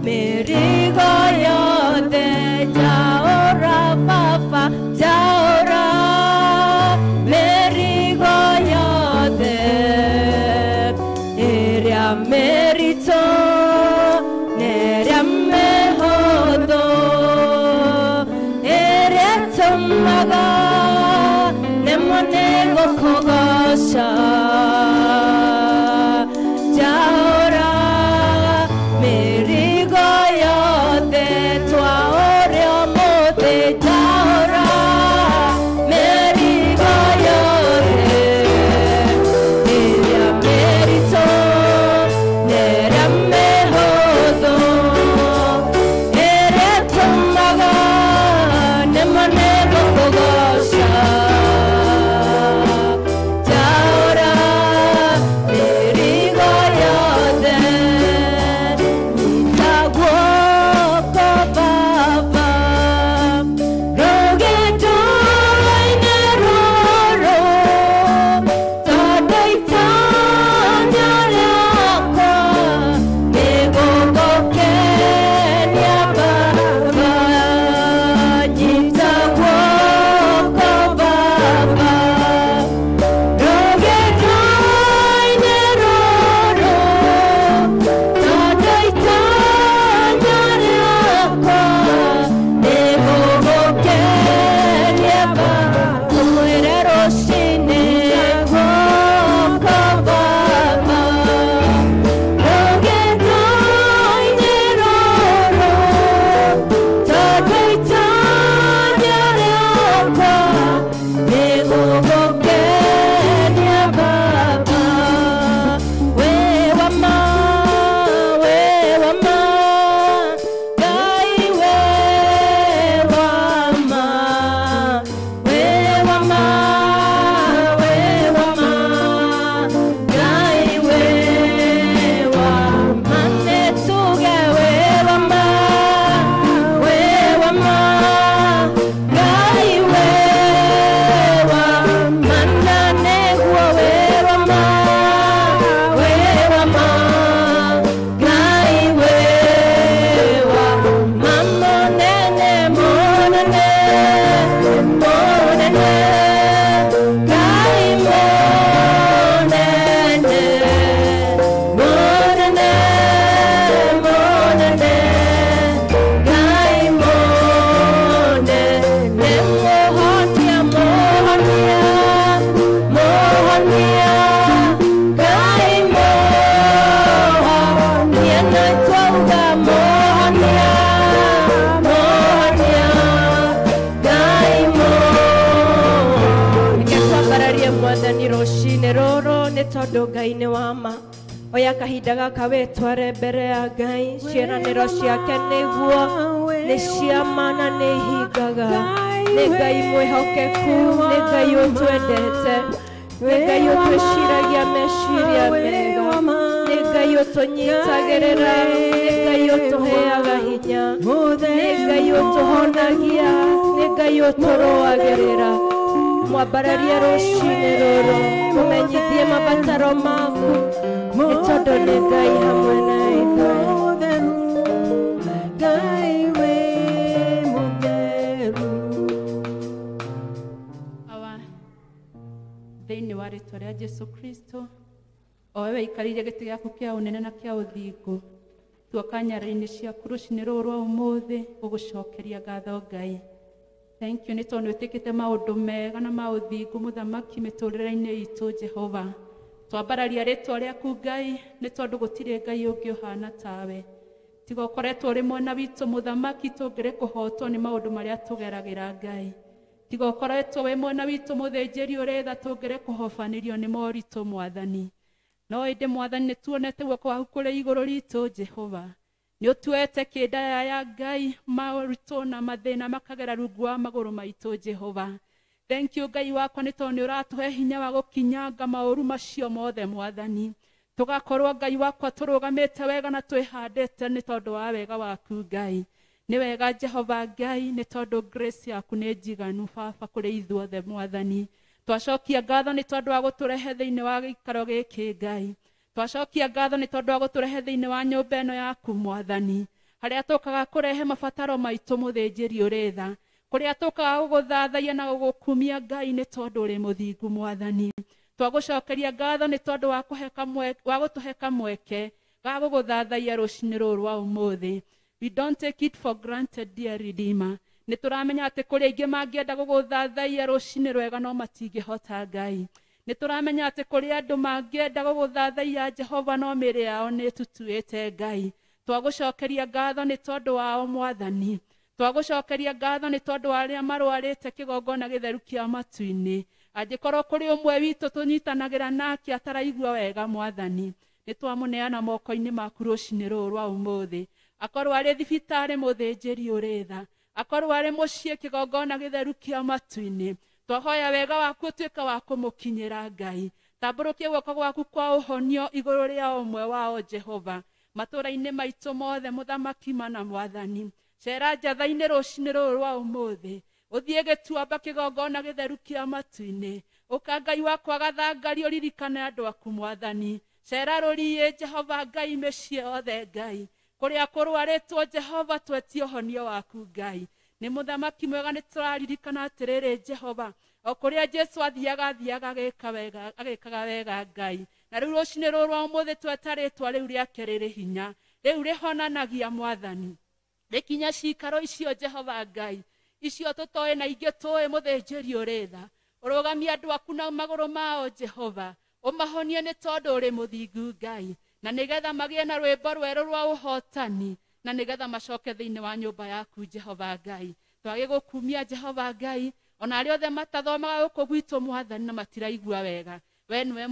mĩrigo yothe njaũra baba njaũra mĩrigo yothe ĩrĩa mĩritũ na ĩrĩa mĩhũthũ ĩrĩa ĩtũmaga nemwo nĩ gũkũgoca. Njaũra mĩrigo yothe twaũrĩa ũmũthĩ njaũra mĩrigo yothe ĩrĩa mĩritũ na ĩrĩa mĩhũthũ ĩrĩa ĩtũmaga nemwo nĩ gũkũgoca. Njaũra Tondũ Ngai nĩ wa ma. Oya kahinda gaka wĩtware mbere ya Ngai, ciĩranĩro ciake nĩguo nĩ cia ma na nĩ ihingaga. Nĩ Ngai mwĩhokeku, nĩ Ngai ũtwendete, nĩ Ngai ũtwĩciragia meciria mega, nĩ Ngai ũtũnyitagĩrĩra, nĩ Ngai ũtũheaga hinya, nĩ Ngai ũtũhonagia, nĩ Ngai ũtũrũagĩrĩra. Mwambararie rũcinĩ rũrũ, ũmenyithie mabataro maku, nĩ tondũ nĩ Ngai hamwe na ithuĩ. Awa thĩinĩ wa rĩtwa rĩa Jesu Kristo, o we wĩikarĩire gĩtĩ gĩaku kĩa ũnene na kĩa ũthingu, tuoka nyarĩrĩ-inĩ ciaku rũcinĩ rũrũ rwa ũmũthĩ gũgũcokeria ngatho Ngai. Thank you nĩ tondũ nĩwĩtĩkĩte maũndũ mega na ma ũthingu mũthamaki mĩtũrĩre-inĩ itũ Jehova. Twambararia rĩtwa rĩaku Ngai nĩ tondũ gũtirĩ Ngai ũngĩ ũhana tawe. Tiga ũkoretwo ũrĩ mwena witũ mũthamaki tũngĩrĩ kũhotwo nĩ maũndũ marĩa tũgeragĩra Ngai. Tiga ũkoretwo wĩ mwena witũ mũthĩnjĩri ũrĩ tha tũngĩrĩ kũhobanĩrio nĩ moritũ mwathani. No ĩndĩ mwathani nĩ tuonete guoko gwaku kũrĩ igũrũ ritũ Jehova. Nĩ ũtuete kĩndaya ya Ngai maũritũ na mathĩna makagera rungu wa magũrũ maitũ Jehova. Thank you Ngai wakwa nĩ tondũ nĩ ũratũhe hinya wa gũkinyanga maũru macio mothe mwathani. Tũgakorwo Ngai wakwa tũrũgamĩte wega na twĩhandĩte nĩ tondũ wa wega waku Ngai. Nĩ wega Jehova Ngai nĩ tondũ grace yaku nĩ njiganu Baba kũrĩ ithuothe mwathani. Twacokia ngatho nĩ tondũ wa gũtũrehe thĩinĩ wa gĩikaro gĩkĩ Ngai. Twacokia ngatho nĩ tondũ wa gũtũrehe thĩinĩ wa nyũmba ĩno yaku mwathani. Harĩa tũkaga kũrehe mabataro maitũ mũthĩnjĩri ũrĩ tha. Kũrĩa tũkaga gũgũthathaiya na gũgũkumia Ngai nĩ tondũ ũrĩ mũthingu mwathani. Twagũcokeria ngatho nĩ tondũ wa gũtũhe kamweke ga gũgũthathaiya rũcinĩ rũrũ rwa ũmũthĩ. We don't take it for granted, dear Redeemer. Nĩ tũramenya atĩ kũrĩ aingĩ mangĩenda gũgũthathaiya rũcinĩ rwega no matingĩhota Ngai. Nĩ tũramenya atĩ kũrĩ andũ mangĩenda gũgũthathaiya Jehova no mĩĩrĩ yao nĩ ĩtutuĩte Ngai. Twagũcokeria ngatho nĩ tondũ wao mwathani. Twagũcokeria ngatho nĩ tondũ wa arĩa marwarĩte kĩgongona gĩtheru kĩa matu-inĩ. Angĩkorwo kũrĩ ũmwe witũ tũnyitanagĩra nake ataraigua wega mwathani, nĩ twamũneana moko-inĩ maku rũcinĩ rũrũ rwa ũmũthĩ. Akorwo arĩ thibitarĩ mũthĩnjĩri ũrĩ tha, akorwo arĩ mũciĩ kĩgongona gĩtheru kĩa matu-inĩ, twahoya wega waku ũtuĩke wa kũmũkinyĩra Ngai. Tambũrũkia guoko gwaku kwa ũhonio igũrũ rĩa ũmwe wao Jehova. Matũũra-inĩ maitũ mothe mũthamaki mana mwathani, cera njatha-inĩ rũcinĩ rũrũ rwa ũmũthĩ, ũthiĩ gĩtuamba kĩgongona gĩtheru kĩa matu-inĩ. Ũka Ngai wakwa gathangaria ũririkane andũ aku mwathani. Cera rũriĩ Jehova Ngai mĩciĩ yothe Ngai. Kũrĩa kũrwarĩtwo Jehova twetie ũhonio waku Ngai. Nĩ mũthamaki mwega nĩ tũraririkana atĩrĩrĩ Jehova, o kũrĩa Jesu athiaga athiaga agĩkaga wega Ngai. Na rĩu rũcinĩ rũrũ rwa ũmũthĩ tweta rĩtwa rĩu rĩake rĩrĩ hinya, rĩu rĩhonanagia mwathani. Rĩkinya cikaro icio Jehova Ngai, icio tũtoĩ na ingĩ tũĩ mũthĩnjĩri ũrĩ tha. Ũrũgamie andũ aku na magũrũ mao Jehova, ũmahonie nĩ tondũ ũrĩ mũthingu Ngai, na nĩgetha magĩe na rwĩmbo rwerũ rwa ũhotani, na nĩgetha macoke thĩinĩ wa nyũmba yaku Jehova Ngai. Twagĩgũkumia Jehova Ngai, ona arĩa othe matathomaga gũkũ gwitũ mwathani na matiraigua wega, we nĩwe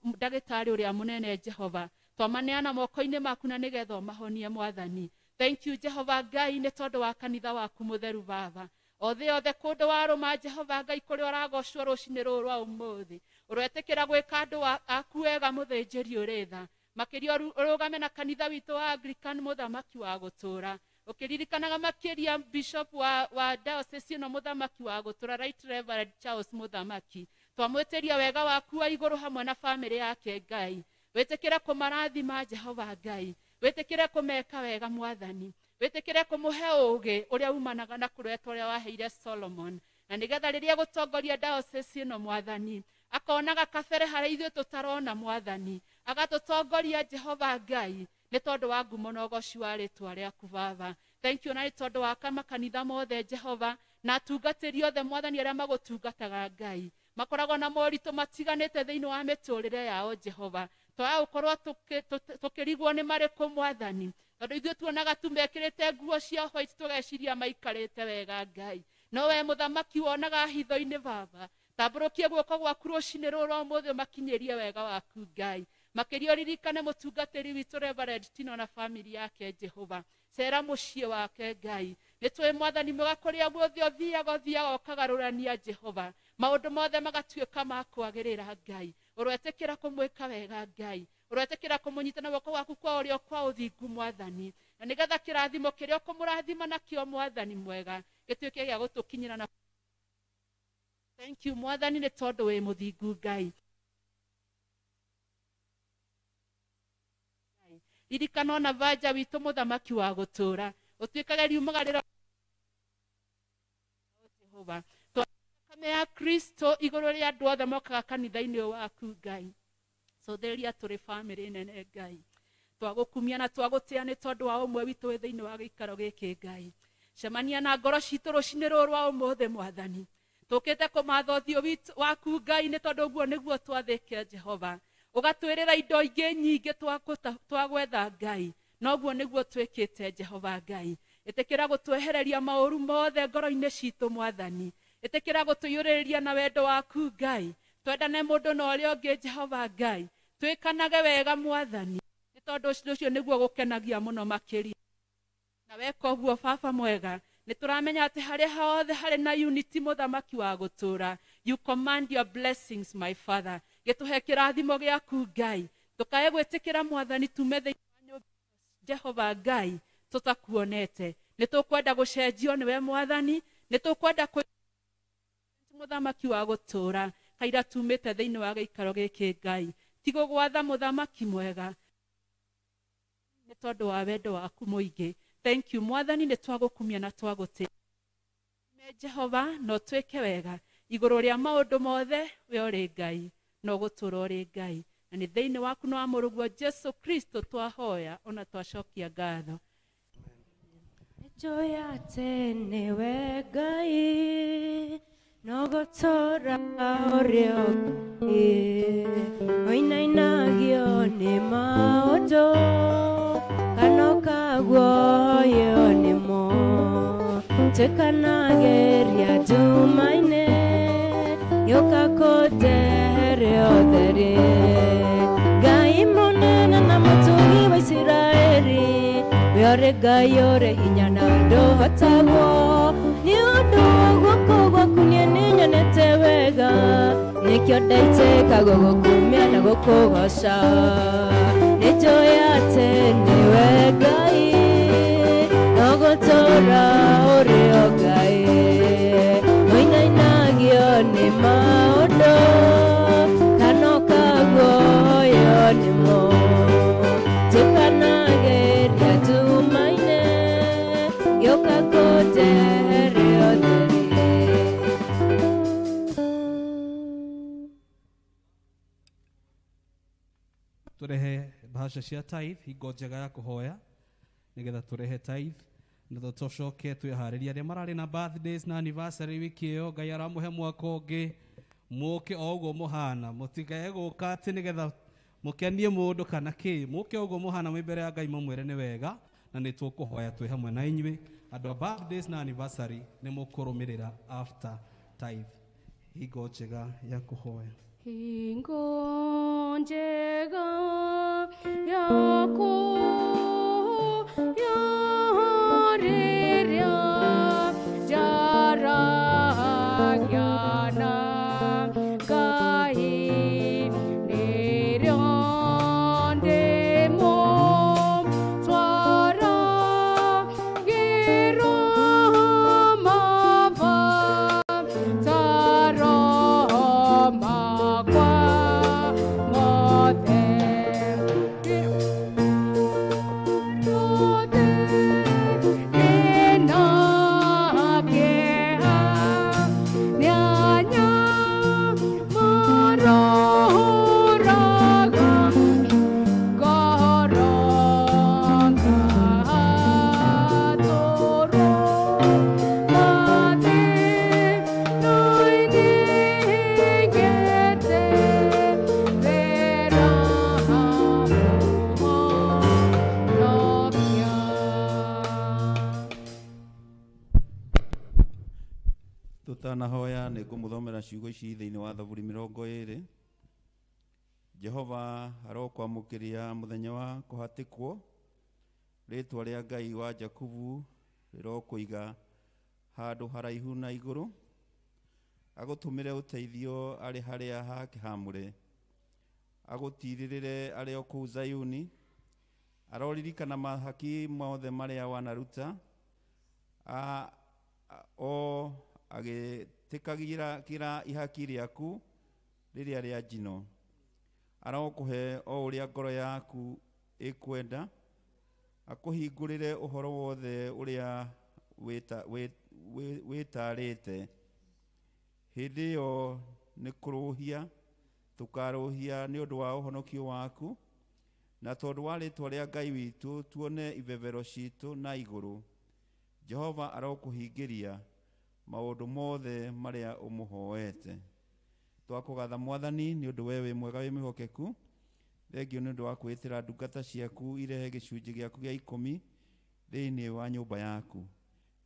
ndagĩtarĩ ũrĩa mũnene Jehova. Twamaneana moko-inĩ maku na nĩgetha ũmahonie mwathani. Thank you Jehova Ngai nĩ tondũ wa kanitha waku mũtheru Baba. Othe othe kũndũ warũma Jehova Ngai kũrĩa ũragocwo rũcinĩ rũrũ rwa ũmũthĩ, ũretĩkĩra gwĩka andũ aku wega mũthĩnjĩri ũrĩ tha. Makĩria ũrũgame na kanitha witũ wa Anglican mũthamaki wa gũtũũra, ũkĩririkanaga makĩria bishop wa diocese ĩno mũthamaki wa gũtũũra Right Reverend Charles Mũthamaki. Twamwĩtĩria wega waku wa igũrũ hamwe na bamĩrĩ yake Ngai. Wĩtĩkĩre kũmarathima Jehova Ngai, wĩtĩkĩre kũmeka wega mwathani, wĩtĩkĩre kũmũhe ũũgĩ ũrĩa umanaga na kũretwo ũrĩa waheire Solomon, na nĩgetha rĩrĩa gũtongoria diocese ĩno mwathani akonaga kabere harĩa ithuĩ tũtarona mwathani, agatũtongoria Jehova Ngai nĩ tondũ wa ngumo na ũgoci wa rĩtwa rĩaku Baba. Thank you na nĩ tondũ wa makanitha mothe Jehova na atungatĩri othe mwathani arĩa magũtungataga Ngai, makoragwo na moritũ matiganĩte thĩinĩ wa mĩtũrĩre yao Jehova. Twaga gũkorwo tũkĩrigwo nĩ marĩkũ mwathani, tondũ ithuĩ tuonaga tu mekĩrĩte nguo cia white tũgeciria maikarĩte wega Ngai, no we mũthamaki wonaga hitho-inĩ Baba. Tambũrũkia guoko gwaku rũcinĩ rũrũ rwa ũmũthĩ ũmakinyĩrie wega waku Ngai. Makĩria ũririkane mũtungatĩri witũ Reverend Tino na family yake Jehova. Cera mũciĩ wake Ngai. Nĩ tũĩ Mwathani mwega kũrĩa guothe ũthiaga ũthiaga ũkagarũrania Jehova. Maũndũ mothe magatuĩka ma kwagĩrĩra Ngai. Ũroetĩkĩra kũmwĩka wega Ngai. Ũroetĩkĩra kũmũnyita na guoko gwaku kwa ũrĩo kwa ũthingu Mwathani. Na nĩgetha kĩrathimo kĩrĩa ũkũmũrathima nakĩo Mwathani mwega gĩtuĩke gĩa gũtũkinyĩra na thank you Mwathani nĩ tondũ wĩ mũthingu Ngai. Ririkana ona banja witũ mũthamaki wa gũtũũra ũtuĩkage riumagarĩro Jehova. Thakame ya Kristo igũrũ rĩa andũ othe mokaga kanitha-inĩ ũyũ waku Ngai. Cũthĩrĩria tũrĩ bamĩrĩ nene Ngai. Twagũkumia na twagũtĩa nĩ tondũ wa ũmwe witũ wĩ thĩinĩ wa gĩikaro gĩkĩ Ngai. Cemania na ngoro citũ rũcinĩ rũrũ rwa ũmũthĩ Mwathani. Tũkĩte kũmatha ũthiũ witũ waku Ngai nĩ tondũ ũguo nĩguo twathĩke Jehova. Ũgatwĩrĩra indo ingĩ nyingĩ twagwetha Ngai. Noguo nĩguo twĩkĩte Jehova Ngai. Ĩtĩkĩra gũtwehereria maũru mothe ngoro-inĩ citũ Mwathani. Ĩtĩkĩra gũtũiyũrĩrĩria na wendo waku Ngai. Twendane mũndũ na ũrĩa ũngĩ Jehova Ngai. Twĩkanage wega Mwathani. Nĩ tondũ ũcio nĩguo gũkenagia mũno makĩria. Na weka ũguo Baba mwega, nĩ tũramenya atĩ harĩa hothe harĩ na unity mũthamaki wa gũtũũra. You command your blessings my Father. Gĩtũhe kĩrathimo gĩaku Ngai. Tũkae gwĩtĩkĩra Mwathani tume thĩinĩ wa nyũmba Jehova Ngai tũtakuonete. Nĩ tũkwenda gũcenjio nĩwe Mwathani. Nĩ tũkwenda mũthamaki wa gũtũũra kaira tumĩte thĩinĩ wa gĩikaro gĩkĩ Ngai. Ti gũgwatha mũthamaki mwega nĩ tondũ wa wendo waku mũingĩ. Thank you Mwathani nĩ twagũkumia na twagũtĩa. Jehova no twĩke wega igũrũ rĩa maũndũ mothe we ũrĩ Ngai no gũtũũra ũrĩ Ngai. Na nĩ thĩinĩ waku na wa mũrũguo Jesu Kristo twahoya ona twacokia ngatho. Nĩnjũĩ atĩ nĩwe Ngai no gũtũũra ũrĩ o Ngai. Ũinainagio nĩ maũndũ kana ũkaguoyio nĩmo. Twĩkanagĩria nduma-inĩ gĩũka kũndehere ũtheri. Ngai mũnene na mũtugi wa Isiraeli, we ũrĩ Ngai ũrĩ hinya na ndũhotagwo. Nĩ ũndũ wa guoko gwaku niĩ nĩnyonete wega, nĩkĩo ndaitĩka gũgũkumia na gũkũgoca. Nĩnjũĩ atĩ nĩwe Ngai no gũtũũra ũrĩ o Ngai. Ũinainagio nĩ maũndũ kana ũkaguoyio nĩmo. Twĩkanagĩria nduma-inĩ gĩũka kũndehere ũtheri. Tũrehe mbeca cia tithe hingo njega ya kũhoya nĩgetha tũrehe tithe na tũcoke twĩharĩrie arĩa mararĩ na birthdays na anniversary wiki ĩyo. Ngai aramũhe mwaka ũngĩ mũke o ũguo mũhana, mũtikae gũka atĩ nĩgetha mũkenie mũndũ kana kĩ. Mũke ũguo mũhana mwĩ mbere ya Ngai mũmwĩre nĩ wega, na nĩ tũkũhoya twĩ hamwe na inyuĩ. Andũ a birthdays na anniversary nĩ mũkũrũmĩrĩra after tithe. Hingo njega ya kũhoya. Hingo njega yaku yarĩrĩa njaragia na Ngai nĩrĩo ndĩmũtwara ngĩrwo mabataro makwa mothe. Tũgũthomera ciugo ici thĩinĩ wa Thaburi 20. Jehova arokwamũkĩria mũthenya wa kũhatĩkwo, rĩtwa rĩa Ngai wa Jakubu rĩrokũiga handũ haraihu na igũrũ, agũtũmĩre ũteithio arĩ harĩa hake hamũre, agũtirĩrĩre arĩ o kũu Zayuni, aroririkana mahaki mothe marĩa wanaruta, o agĩtĩkagĩra kĩra ihaki rĩaku rĩrĩa rĩa njino, arokũhe o ũrĩa ngoro yaku ĩkwenda, akũhingũrĩre ũhoro wothe ũrĩa wĩtarĩte. Hĩndĩ ĩyo nĩ kũrũhia tũkarũhia nĩ ũndũ wa ũhonokio waku, na tondũ wa rĩtwa rĩa Ngai witũ tuone ibebero citũ na igũrũ. Jehova arokũhingĩria maũndũ mothe marĩa ũmũhoete. Twakũgatha Mwathani nĩ ũndũ we wĩ mwega wĩ mwĩhokeku. Thengio nĩ ũndũ wa kwĩtĩra ndungata ciaku irehe gĩcunjĩ gĩaku gĩa 10 thĩinĩ wa nyũmba yaku.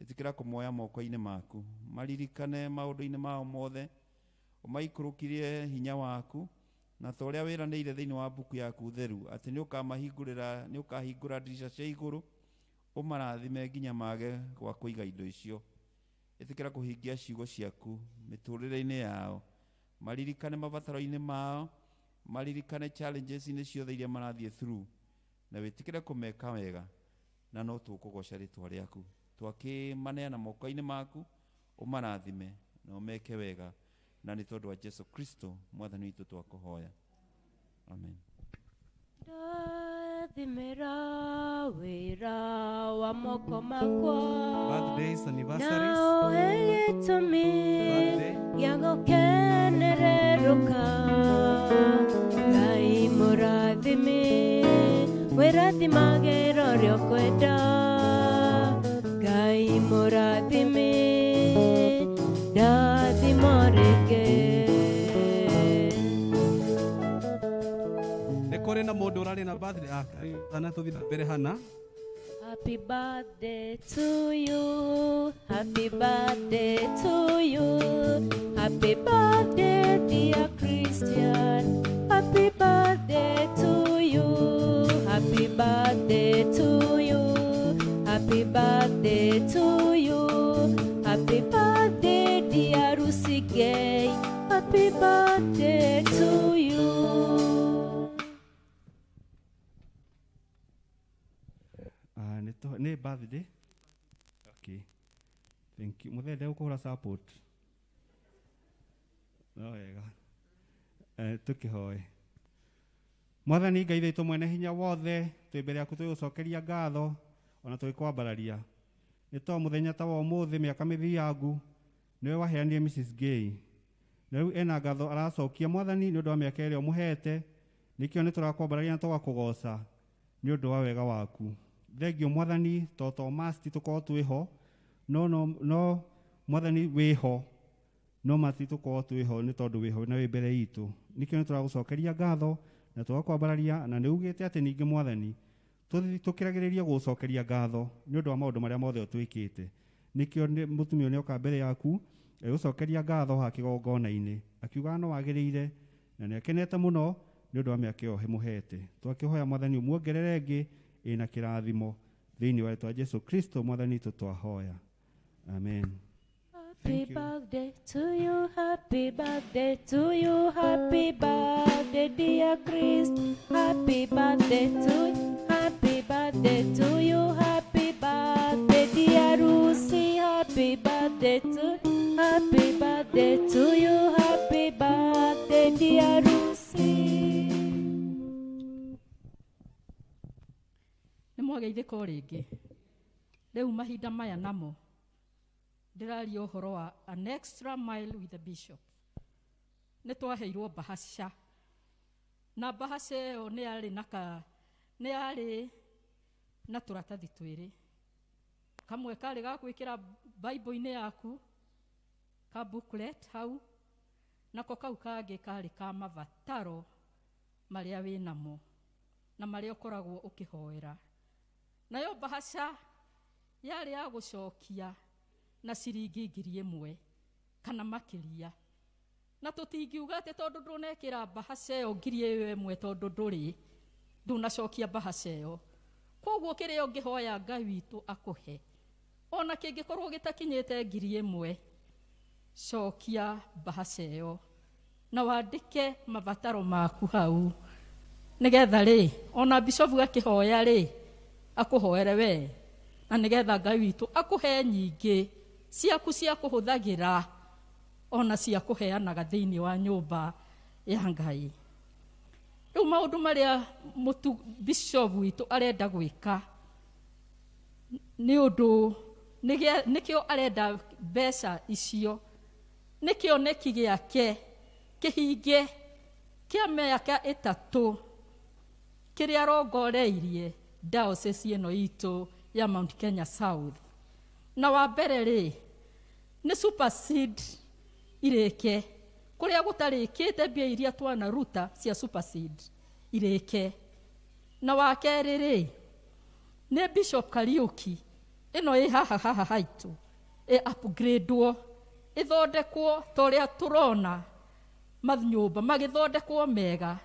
Ĩtĩkĩra kũmoya moko-inĩ maku, maririkane maũndũ-inĩ mao mothe, ũmaikũrũkirie hinya waku, na ta ũrĩa wĩranĩire thĩinĩ wa mbuku yaku theru atĩ nĩ ũkamahingũrĩra, nĩ ũkahingũra ndirica cia igũrũ, ũmarathime nginya mage gwa kũiga indo icio. Ĩtĩkĩra kũhingia ciugo ciaku mĩtũrĩre-inĩ yao, maririkane mabataro-inĩ mao, maririkane challenges-inĩ ciothe iria marathiĩ through, na wĩtĩkĩre kũmeka wega, na no tũkũgoca rĩtwa rĩaku. Twakĩmaneana moko-inĩ maku, ũmarathime na ũmeke wega, na nĩ tondũ wa Jesu Kristo Mwathani witũ twakũhoya, amen. Ndathimĩra wĩra wa moko makwa, Birthdays, anniversaries. Na ũhe gĩtũmi Birthday. gĩa gũkenererũka. Ngai mũrathimi, wĩrathimagĩra ũrĩa ũkwenda. Ngai mũrathimi, ndathima rĩngĩ. Nĩ kũrĩ na mũndũ ũrarĩ na birthday? Ah, kana tũthiĩ na mbere hana. Happy birthday to you. Happy birthday to you. Happy birthday, dear Christian. Happy birthday to you. Happy birthday to you. Happy birthday to you. Happy birthday, dear Lucy Gay. Happy birthday to you. Ah, nĩ birthday. Okay, thank you. Mũthee ndegũkũhũra support no wega. Tũkĩhoe. Mwathani Ngai witũ mwene hinya wothe, twĩ mbere yaku tũgĩgũcokeria ngatho ona tũgĩkwambararia nĩ to mũthenya ta wa ũmũthĩ mĩaka mĩthiangu nĩwe waheanire Mrs. Gay, na rĩu ena ngatho aracokia Mwathani nĩ ũndũ wa mĩaka ĩrĩa ũmũhete. Nĩkĩo nĩ tũrakwambararia na tũgakũgoca nĩ ũndũ wa wega waku. Thengio Mwathani, to masti tũkorwo twĩho, no Mwathani wĩho, no masti tũkorwo twĩho nĩ tondũ wĩho na wĩ mbere itũ. Nĩkĩo nĩ tũragũcokeria ngatho na tũgakwambararia, na nĩ ugĩte atĩ ningĩ Mwathani tũkĩragĩrĩria gũgũcokeria ngatho nĩ ũndũ wa maũndũ marĩa mothe ũtwĩkĩte. Nĩkĩo mũtumia ũyũ nĩoka mbere yaku egũcokeria ngatho ha kĩgongona-inĩ, akiuga no wagĩrĩire na nĩ akenete mũno nĩ ũndũ wa mĩaka ĩyo mũhete. Twakĩhoya Mwathani ũmuongerere ĩngĩ ĩna kĩrathimo thĩinĩ wa rĩtwa Jesu Kristo Mwathani witũ twahoya, amen. Happy birthday to you, happy birthday to you, happy birthday dear Chris, happy birthday to you, happy birthday to you, happy birthday dear Lucy, happy birthday to, happy birthday to you, happy birthday dear Lucy. Nĩ mwageithĩka o rĩngĩ. Rĩu mahinda maya namo ndĩraria ũhoro wa an extra mile with the bishop. Nĩ twaheirwo bahasha, na bahasha ĩyo nĩ yarĩ na ka nĩ yarĩ na tũratathi twĩrĩ. Kamwe karĩ ga gwĩkĩra Bible-inĩ yaku, ka booklet hau, nako kau kangĩ karĩ ka mabataro marĩa wĩ namo na marĩa ũkoragwo ũkĩhoera. Nayo bahasha yarĩ ya gũcokia na ciringi 1,000 kana makĩria. Na tũtingiuga atĩ tondũ ndũnekĩra mbahaca ĩyo ngiri ĩyo ĩmwe tondũ ndũrĩ ndũnacokia mbahaca ĩyo. Koguo kĩrĩa ũngĩhoya Ngai witũ akũhe ona kĩngĩkorwo gĩtakinyĩte ngiri ĩmwe, cokia mbahaca ĩyo na wandĩke mabataro maku hau, nĩgetha rĩ ona bishofu akĩhoya rĩ akũhoere we, na nĩgetha Ngai witũ akũhe nyingĩ ciaku cia kũhũthagĩra ona cia kũheanaga thĩinĩ wa nyũmba ya Ngai. Rĩu maũndũ marĩa bishop witũ arenda gwĩka nĩ ũndũ nĩkĩo arenda mbeca icio, nĩ kĩoneki gĩake kĩhinge kĩa mĩaka 3 kĩrĩa arongoreirie diocese ĩno itũ ya Mount Kenya South. Na wa mbere rĩ nĩ supersede irĩke kũrĩa gũtarĩkĩte mbia iria twanaruta cia supersede irĩke. Na wa kerĩ rĩ nĩ Bishop Kariuki ĩno ĩ haha haha haitũ ĩ upgradewo ĩthondekwo ta ũrĩa tũrona manyũmba magĩthondekwo mega,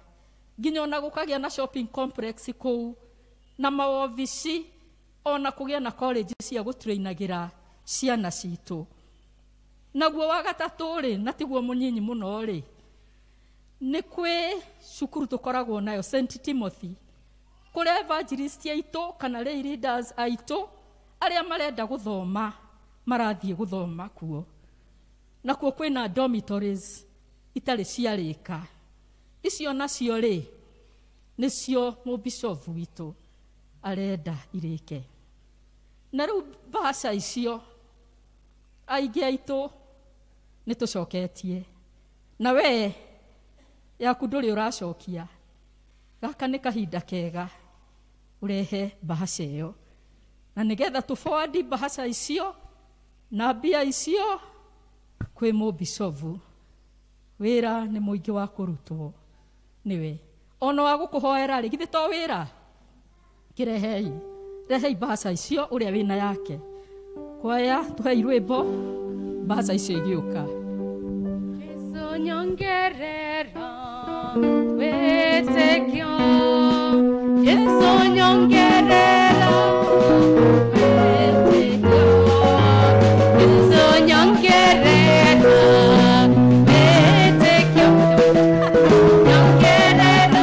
nginya ona gũkagĩa na shopping complex kũu na mawobici, ona kũgĩa na college cia gũtrainagĩra ciana citũ. Naguo wa gatatũ rĩ, na tiguo mũnyinyi mũno rĩ, nĩ kwĩ cukuru tũkoragwo nayo St Timothy, kũrĩa evangelist aitũ kana lay leaders aitũ arĩa marenda gũthoma marathiĩ gũthoma kuo. Nakuo kwĩna dormitories itarĩ ciarĩka. Icio nacio rĩ nĩcio mũbishofu witũ arenda irĩke. Na rĩu mbahaca icio aingĩ aitũ nĩ tũcoketie, na we yaku ndũrĩ ũracokia. Gaka nĩ kahinda kega ũrehe mbahaca ĩyo, na nĩgetha tũbowadi mbahaca icio na mbia icio kwĩ mũbishofu. Wĩra nĩ mũingĩ wa kũrutwo nĩwe, ona wa gũkũhoera rĩ, githĩ to wĩra? Kĩrehei, rehei mbahaca icio ũrĩa wĩna yake. Kwaya tuhei rwĩmbo mbahaca icio igĩũka. Jesu nyongerera wĩtĩkio, Jesu nyongerera wĩtĩkio, Jesu nyongerera wĩtĩkio, nyongerera.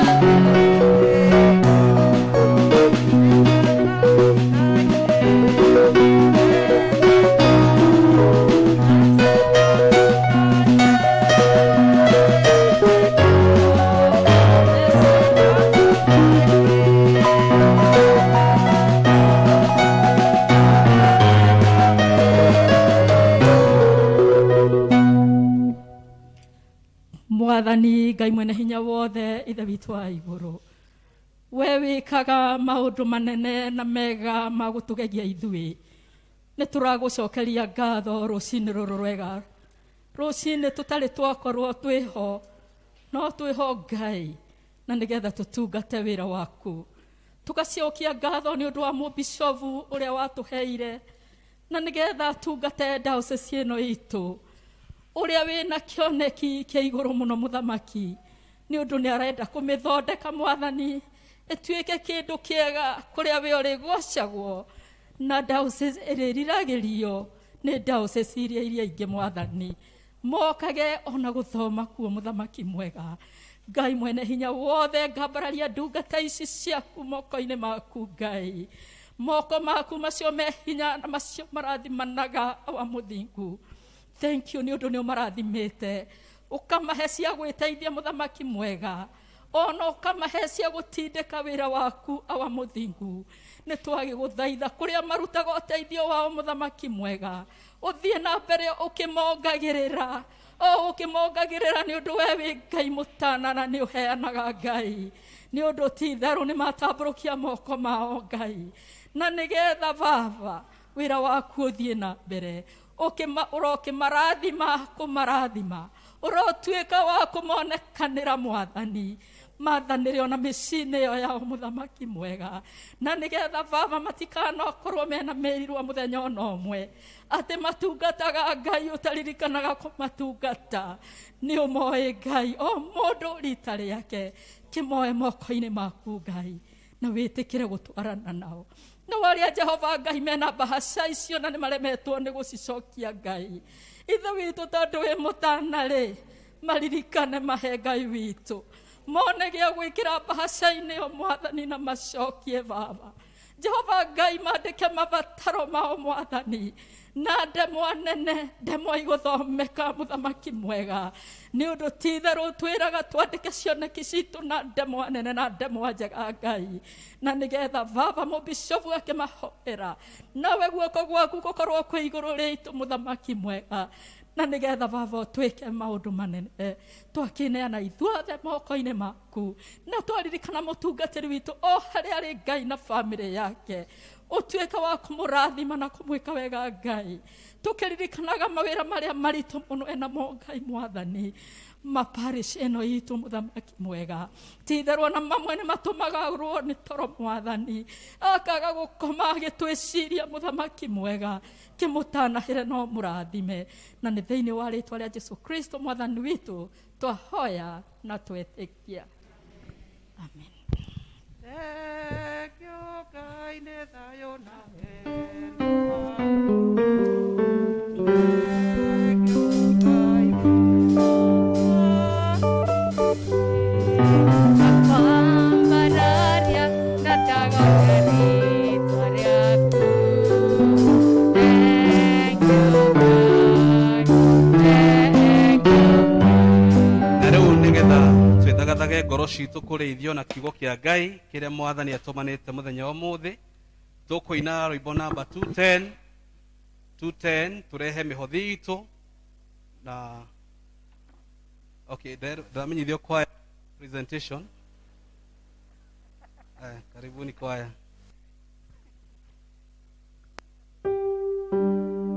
Mwathani Ngai mwene hinya wothe, Ithe witũ wa igũrũ, we wĩkaga maũndũ manene na mega ma gũtũgegia ithuĩ, nĩ tũragũcokeria ngatho rũcinĩ rũrũ rwega. Rũcinĩ tũtarĩ twakorwo twĩho, no twĩho Ngai, na nĩgetha tũtungate wĩra waku. Tũgacokia ngatho nĩ ũndũ wa mũbishofu ũrĩa watũheire, na nĩgetha tungate diocese ĩno itũ, ũrĩa wĩna kĩoneki kĩa igũrũ mũno mũthamaki, nĩ ũndũ nĩ arenda kũmĩthondeka Mwathani ĩtuĩke kĩndũ kĩega kũrĩa we ũrĩgocagwo, na diocese ĩrĩriragĩrio nĩ diocese iria ingĩ Mwathani, mokage ona gũthoma kuo mũthamaki mwega. Ngai mwene hinya wothe, ngambararia ndungata ici ciaku moko-inĩ maku Ngai, moko maku macio me hinya na macio marathimanaga wa mũthingu. Thank you nĩ ũndũ nĩ ũmarathimĩte, ũkamahe cia gwĩteithia mũthamaki mwega, ona ũkamahe cia gũtindĩka wĩra waku awa mũthingu. Nĩ twagĩgũthaitha kũrĩa marutaga ũteithio wao mũthamaki mwega, ũthiĩ na mbere ũkĩmongagĩrĩra, o ũkĩmongagĩrĩra, nĩ ũndũ we wĩ Ngai mũtana na nĩ ũheanaga Ngai, nĩ ũndũ ti itherũ nĩ matambũrũkia moko mao Ngai, na nĩgetha Baba wĩra waku ũthiĩ na mbere, ũrokĩmarathima kũmarathima, Ũrotuĩka wa kũmonekanĩra mwathani mathanĩre ona mĩciĩ-inĩ ĩyo yao mũthamaki mwega na nĩgetha baba matikanokorwo mena mĩrirwa mũthenya ona ũmwe atĩ matungataga Ngai ũtaririkanaga kũmatungata nĩ ũmoĩ Ngai o mũndũ rita rĩake kĩmoe moko-inĩ maku Ngai na wĩtĩkĩre gũtwarana nao na warĩa Jehova Ngai mena bahaca icio na nĩ maremetwo nĩ gũcicokia Ngai ithe witũ tondũ wĩ mũtana rĩ maririkane mahe Ngai witũ mone gĩa gwĩkĩra bahaca-inĩ ĩyo mwathani na macokie baba Jehova Ngai mandĩke mabataro mao mwathani na ndemwa nene ndemwa igũthomeka mũthamaki mwega nĩ ũndũ ti itherũ twĩraga twandĩke cioneki citũ na ndemwa nene na ndemwa njega Ngai na nĩgetha baba mũbicobu akĩmahoera nawe guoko gwaku gũkorwo kwĩ igũrũ rĩitũ mũthamaki mwega na nĩgetha baba ũtwĩke maũndũ manene twakĩneana ithuothe moko-inĩ maku na twaririkana mũtungatĩri witũ o harĩa arĩ Ngai na bamĩrĩ yake ũtuĩke wa kũmũrathima na kũmwĩka wega Ngai tũkĩririkanaga mawĩra marĩa maritũ mũno enamo Ngai mwathani maparish ĩno itũ mũthamaki mwega ti itherũ ona mamwe nĩ matũmaga ũrwo nĩ toro mwathani akaga gũkoma agĩtwĩciria mũthamaki mwega kĩmũtanahĩre no mũrathime na nĩ thĩinĩ wa rĩtwa rĩa Jesu Kristo mwathani witũ twahoya na twetĩkia amen. Thank you, Ngai nĩ thayũ na Akwambararia ndatagoka rĩtwa rĩaku. Thank you, God. Thank you. Na rĩu nĩgetha twĩthagathage ngoro citũ kũrĩithio na kiugo kĩa Ngai kĩrĩa mwathani atũmanĩte mũthenya wa ũmũthĩ tũkũina rwĩmbo namba 210 210 tũrehe mĩhothi itũ na okay ndamenyithio kwaya presentation. Karibuni kwaya. Thank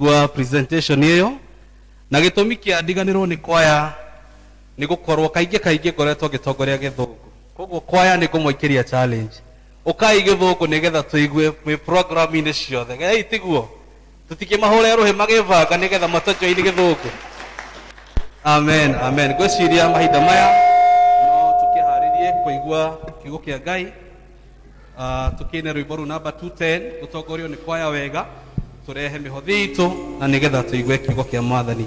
Kũigua presentation ĩyo na gĩtũmi kĩa ndiganĩrwo nĩ kwaya nĩ gũkorwo kaingĩ kaingĩ ngoretwo ngĩtongoria gĩthũngũ, koguo kwaya nĩ ngũmũikĩria challenge ũkai gĩthũngũ nĩgetha tũigue mwĩ program-inĩ ciothe. Gei tiguo tũtikĩmahũre rũhĩ magĩbanga nĩgetha matũjoini gĩthũngũ. Amen, amen. Ngwĩciria mahinda maya no tũkĩharĩrie kũigua kiugo kĩa Ngai. Tũkĩine rwĩmbo rũu namba 210 tũtongorio nĩ kwaya wega, tũrehe mĩhothi itũ na nĩgetha tũigue kiugo kĩa Mwathani.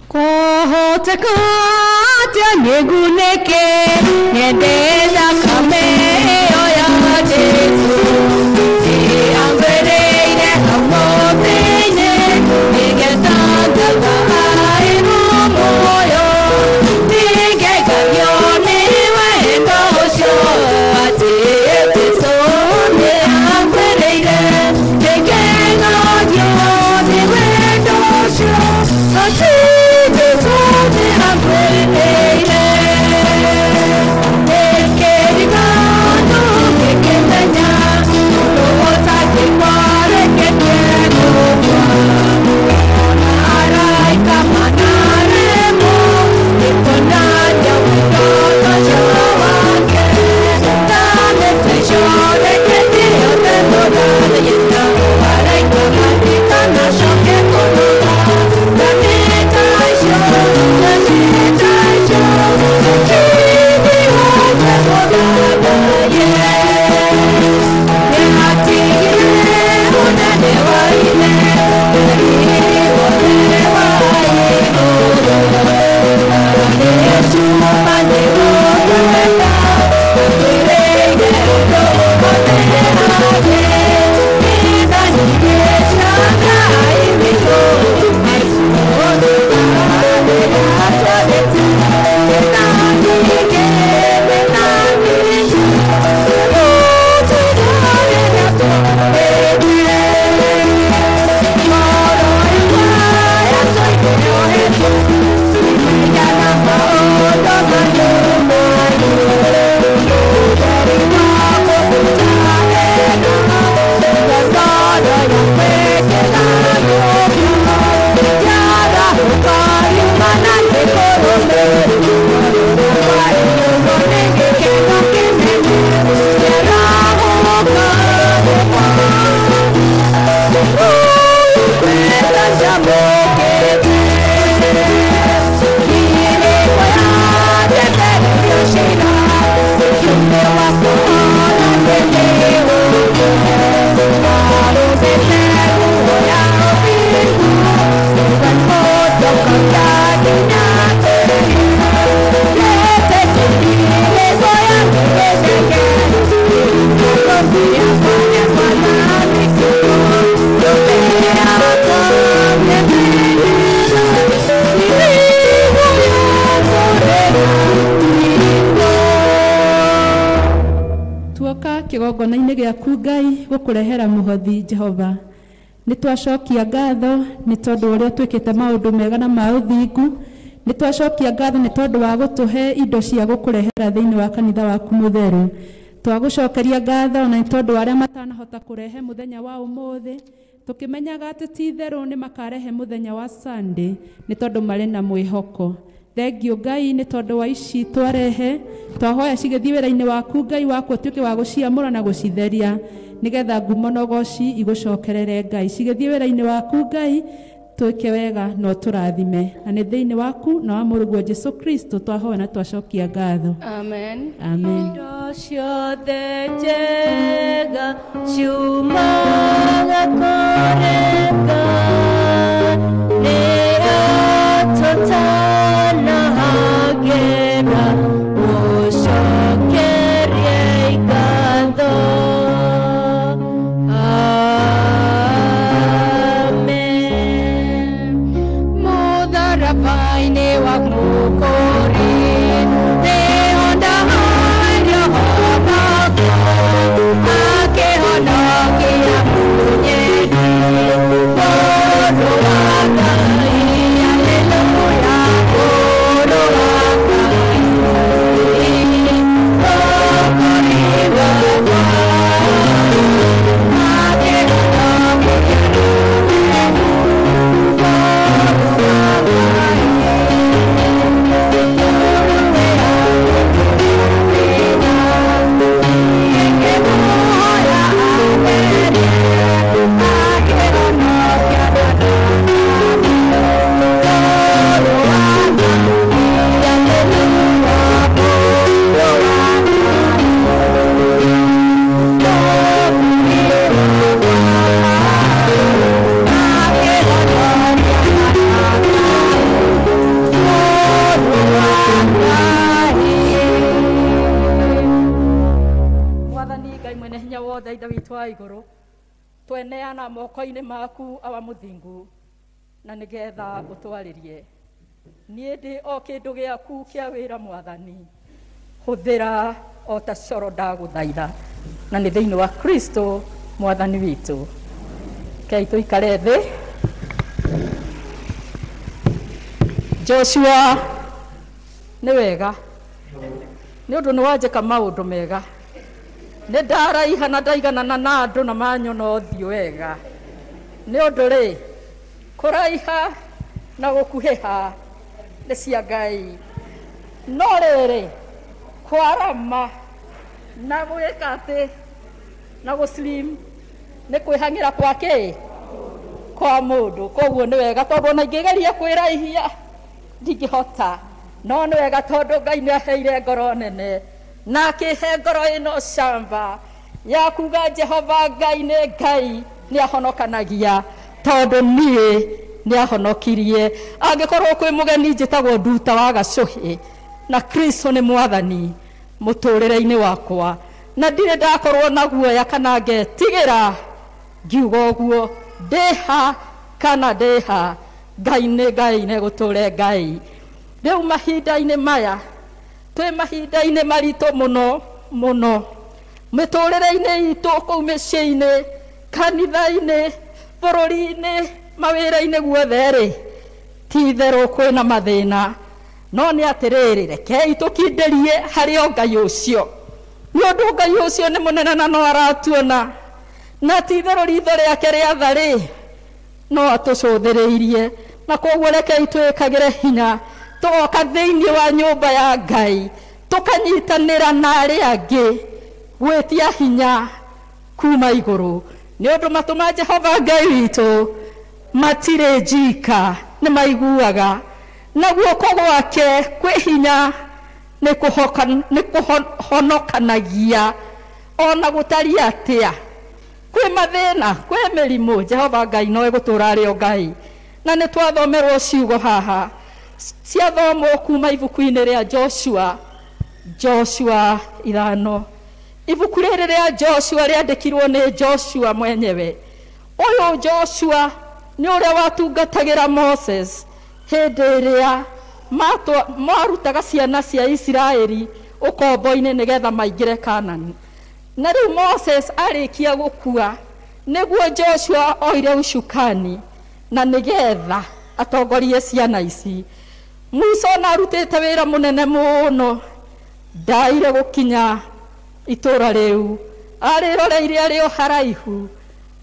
Kwahoteka atĩa nĩngunĩke nyende thakame ĩyo ya Jesũ ĩangĩrĩire hau mũtĩ-inĩ nĩgetha ngagaĩrwo muoyo nĩngegagio nĩ wendo ũcio atĩ Jesũ nĩangĩrĩire nĩngegagio nĩ wendo ũcio atĩ Jesũ nĩangĩrĩire. Nĩkĩrigano gĩkĩmenya ũndũ ũtangĩkwareketie gũkua ona araika manaremwo nĩkuonania wendo ũcio wake ta mĩtĩ ĩcoreketie yothe mũthathaiya araika matikanacoke kũrũga ta mĩta icio ta mĩta icio tũkĩthi wothe mũthathaiye nĩatigire ũnene wa ithe riri wothe wa igũrũ nĩecuma nĩgũtwenda atwĩrĩire ũndũ wothe hake itha nyingĩ cia Ngai witũ Tuoka kĩgongona-inĩ gĩaku Ngai gũkũrehera mũhothi Jehova. Nĩ twacokia ngatho nĩ tondũ ũrĩa twĩkĩte maũndũ mega na ma ũthingu. Nĩ twacokia ngatho nĩ tondũ wa gũtũhe indo cia gũkũrehera thĩinĩ wa kanitha waku mũtheru. Twagũcokeria ngatho na nĩ tondũ wa arĩa matanahota kũrehe mũthenya wa ũmũthĩ, tũkĩmenyaga atĩ ti itherũ nĩ makarehe mũthenya wa Sunday nĩ tondũ marĩ na mwĩhoko. Thengio Ngai nĩ tondũ wa ici twarehe, twahoya cigĩthiĩ wĩra-inĩ waku Ngai wakwa ũtuĩke wa gũciamũra na gũcitheria nĩgetha ngumo na ũgoci igũcokerere Ngai. Cigĩthiĩ wĩra-inĩ waku Ngai twĩke wega na ũtũrathime, na nĩ thĩinĩ waku na wa mũrũguo Jesũ Kristo twahoya na twacokia ngatho. Amen. Amen. Indo ciothe njega ciumaga kũrĩ Ngai, nĩyo tũtanahagĩra mũcokerie ngatho. Amen. Mũtharaba-inĩ wa Mũkũri nĩho ndahoerio honokio, akĩhonokia mũnyeni mũndũ wa Ngai. Haleluya, mũndũ wa Ngai. Wothe, Ithe witũ wa igũrũ, tweneana moko-inĩ maku awa mũthingu, na nĩgetha ũtwarĩrie. Niĩ ndĩ o kĩndũ gĩaku kĩa wĩra Mwathani, hũthĩra o ta coro ndagũthaitha, na nĩ thĩinĩ wa Kristo Mwathani witũ. Kei tũikare thĩ. Joshua, nĩ wega nĩ ũndũ nĩ wanjĩka maũndũ mega, nĩ ndaraiha na ndaiganana na andũ na manyona ũthiũ wega. Nĩ ũndũ rĩ, kũraiha na gũkuhĩha nĩ cia Ngai, no rĩrĩ kwarama na gwĩka atĩ na gũslim nĩ kwĩhang'ĩra kwa kĩ kwa mũndũ. Koguo nĩ wega tondũ ona ingĩgeria kwĩraihia ndingĩhota, no nĩ wega tondũ Ngai nĩ aheire ngoro nene na akĩhe ngoro ĩno camba ya kuga Jehova Ngai nĩ Ngai, nĩ ahonokanagia tondũ niĩ nĩ ahonokirie. Angĩkorwo kwĩ mũgeni, njĩtagwo Nduta wa Gacũhĩ, na Kristo nĩ Mwathani mũtũrĩre-inĩ wakwa, na ndirĩ ndakorwo na guoya kana ngetigĩra ngiuga ũguo, ndĩha kana ndĩha, Ngai nĩ Ngai, nĩ gũtũre Ngai. Rĩu mahinda-inĩ maya twĩ mahinda-inĩ maritũ mũno mũno mĩtũrĩre-inĩ itũ, kũu mĩciĩ-inĩ, kanitha-inĩ, bũrũri-inĩ, mawĩra-inĩ, guothe rĩ, ti itherũ kwĩna mathĩna. No nĩ atĩrĩrĩ, rekei tũkindĩrie harĩ o Ngai ũcio, nĩ ũndũ Ngai ũcio nĩ mũnene na no aratuona, na ti itherũ ritho rĩake rĩa tha rĩ no atũcũthĩrĩirie. Na koguo rekei twĩkagĩre hinya, tũgoka thĩinĩ wa nyũmba ya Ngai, tũkanyitanĩra na arĩa angĩ gwĩtia hinya kuma igũrũ, nĩ ũndũ matũ ma Jehova Ngai witũ matirĩ njika, nĩ maiguaga, na guoko gwake kwĩ hinya nĩ kũhonokanagia. Ona gũtariĩ atĩa, kwĩ mathĩna, kwĩ mĩrimũ, Jehova Ngai no egũtũra arĩ o Ngai. Na nĩ twathomerwo ciugo haha ciathomwo kuma ibuku-inĩ rĩa Joshua, Joshua 5. Ibuku rĩrĩ rĩa Joshua rĩandĩkirwo nĩ Joshua mwenyewe. Ũyũ Joshua nĩ ũrĩa watungatagĩra Moses hĩndĩ ĩrĩa marutaga ciana cia Isiraeli ũkombo-inĩ nĩgetha maingĩre Kanani. Na rĩu Moses arĩkia gũkua, nĩguo Joshua oire ũcukani na nĩgetha atongorie ciana ici. Musa ona arutĩte wĩra mũnene mũno, ndaire gũkinya itũra rĩu, arĩroreire arĩ o haraihu,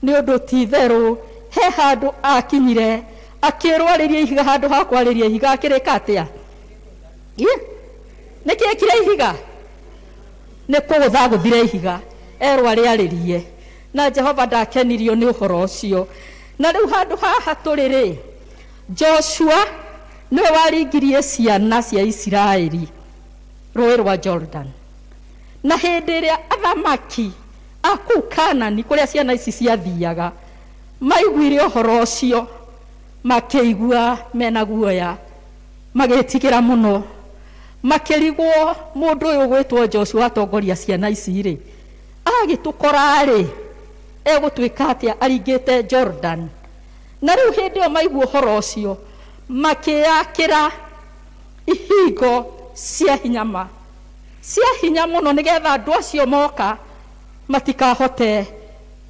nĩ ũndũ ti itherũ he handũ akinyire akĩrwo arĩrie ihiga, handũ ha kwarĩria ihiga akĩrĩka atĩa? Nĩ kĩekire ihiga? Nĩ kũgũtha agũthire ihiga, erwo arĩarĩrie, na Jehova ndakenirio nĩ ũhoro ũcio. Na rĩu handũ haha tũrĩ rĩ, Joshua nĩwe waringirie ciana cia Isiraeli rũĩ rwa Jordan. Na hĩndĩ ĩrĩa athamaki a kũu Kanani, kũrĩa ciana ici ciathiaga, maiguire ũhoro ũcio, makĩigua mena guoya, magĩtigĩra mũno, makĩrigwo mũndũ ũyũ ũgwĩtwo Joshua atongoria ciana ici rĩ, agĩtũkora rĩ, egũtuĩka atĩa aringĩte Jordan? Na rĩu hĩndĩ ĩyo maigua ũhoro ũcio, makĩakĩra ihingo cia hinya ma cia hinya mũno, nĩgetha andũ acio moka matikahote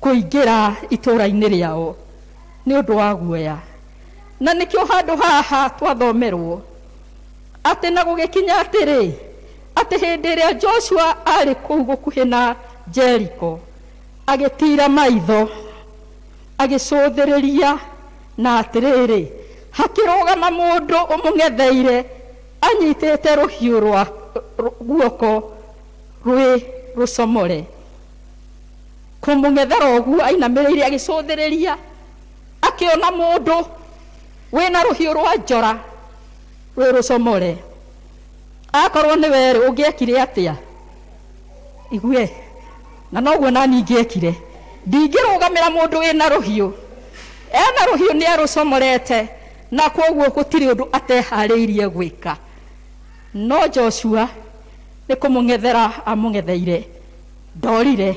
kũingĩra itũũra-inĩ rĩao nĩ ũndũ wa guoya. Na nĩkĩo handũ haha twathomerwo atĩ na gũgĩkinya atĩrĩ, atĩ hĩndĩ ĩrĩa Joshua arĩ kũu gũkuhĩ na Jericho, agĩtira maitho agĩcũthĩrĩria, na atĩrĩrĩ, hakĩrũgama mũndũ ũmũng'etheire anyitĩte rũhiũ rwa guoko rwĩ rũcomore. Kũmũng'ethera ũguo ainamĩrĩire agĩcũthĩrĩria, akĩona mũndũ wĩna rũhiũ rwa njora rwĩ rũcomore. Akorwo nĩ werĩ, ũngĩekire atĩa? Igue na noguo nani ingĩekire, ndingĩrũgamĩra mũndũ wĩna rũhiũ, ena rũhiũ nĩ arũcomorete, na koguo gũtirĩ ũndũ ateharĩirie gwĩka. No Joshua nĩ kũmũng'ethera amũng'etheire, ndorire.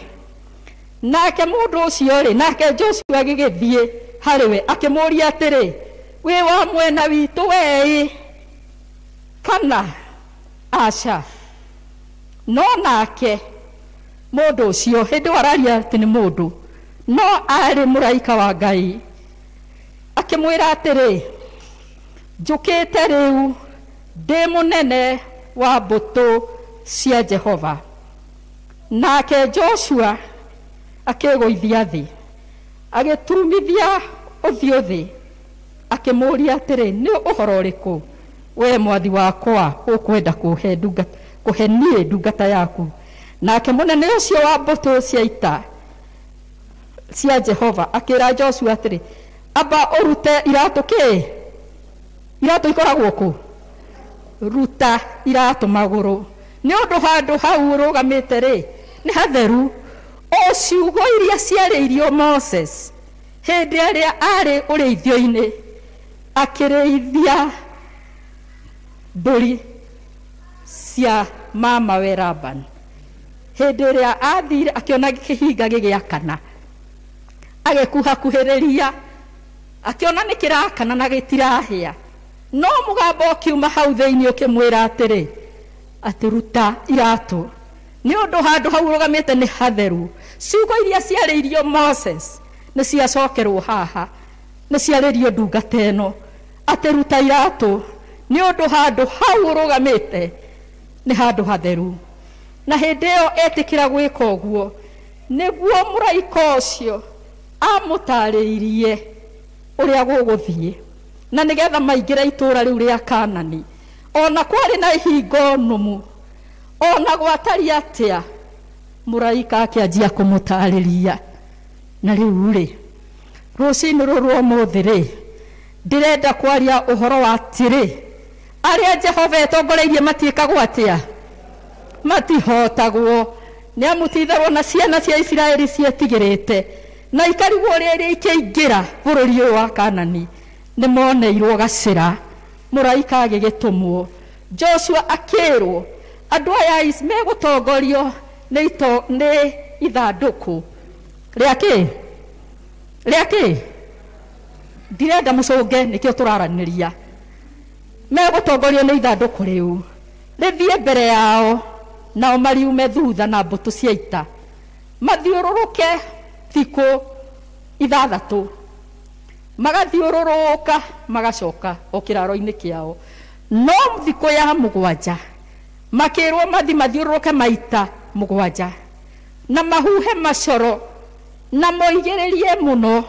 Nake mũndũ ũcio rĩ, nake Joshua agĩgĩthiĩ harĩ we akĩmũũria atĩrĩ, wĩ wa mwena witũ weĩ kana aca? No nake mũndũ ũcio hĩndĩ ĩyo araria atĩ nĩ mũndũ, no arĩ mũraika wa Ngai, akĩmwĩra atĩrĩ, njũkĩte rĩu ndĩ mũnene wa mbũtũ cia Jehova. Nake Joshua akĩgũithia thĩ, agĩturumithia ũthiũ thĩ, akĩmũũria atĩrĩ, nĩ ũhoro ũrĩkũ we mwathi wakwa ũkwenda kũhe niĩ ndungata yaku? Nake mũnene ũcio wa mbũtũ cia ita cia Jehova akĩra Joshua atĩrĩ, amba ũrute iratũ kĩ? Iratũ ikoragwo kũ? Ruta iratũ magũrũ, nĩ ũndũ handũ hau ũrũgamĩte rĩ nĩ hatheru. O ciugo iria ciarĩirio Moses hĩndĩ ĩrĩa arĩ ũrĩithio-inĩ akĩrĩithia mbũri cia mamawe Laban, hĩndĩ ĩrĩa athire akĩona kĩhinga gĩgĩakana, agĩkuhakuhĩrĩria akĩona nĩ kĩrakana na gĩtirahĩa, no mũgambo ũkiuma hau thĩinĩ ũkĩmwĩra atĩrĩ, atĩ ruta iratũ, nĩ ũndũ handũ hau ũrũgamĩte nĩ hatheru. Ciugo iria ciarĩirio Moses nĩ ciacokerwo haha, nĩ ciarĩrio ndungata ĩno, atĩ ruta iratũ, nĩ ũndũ handũ hau ũrũgamĩte nĩ handũ hatheru. Na hĩndĩ ĩyo etĩkĩra gwĩka ũguo, nĩguo mũraika ũcio amũtarĩirie ũrĩa gũgũthiĩ, na nĩgetha maingĩre itũũra rĩu rĩa Kanani. Ona kwarĩ na ihingo nũmu, ona gwatariĩ atĩa, mũraika akĩanjia kũmũtarĩria. Na rĩu rĩ, rũcinĩ rũrũ rwa ũmũthĩ rĩ, ndĩrenda kwaria ũhoro wa atĩrĩ, arĩa Jehova etongoreirie matiĩkagwo atĩa? Matihotagwo. Nĩ amu ti-itherũ ona ciana cia Isiraeli cietigĩrĩte na ikarigwo ũrĩa iria ikĩingĩra bũrũri ũyũ wa Kanani, nĩ moneirwo gacĩra. Mũraika agĩgĩtũmwo, Joshua akĩrwo andũ aya megũtongorio nĩ ithandũkũ rĩa kĩ? Rĩa kĩ? Ndirenda mũcũnge, nĩkĩo tũraranĩria. Megũtongorio nĩ ithandũkũ rĩu rĩthiĩ mbere yao, nao mariume thutha na mbũtũ cia ita, mathiũrũrũke thikũ 6, magathiũrũrũka magacoka o kĩraro-inĩ kĩao. No thikũ ya 7 makĩrwo mathi mathiũrũrũke maita 7, na mahuhe macoro, na moigĩrĩrie mũno,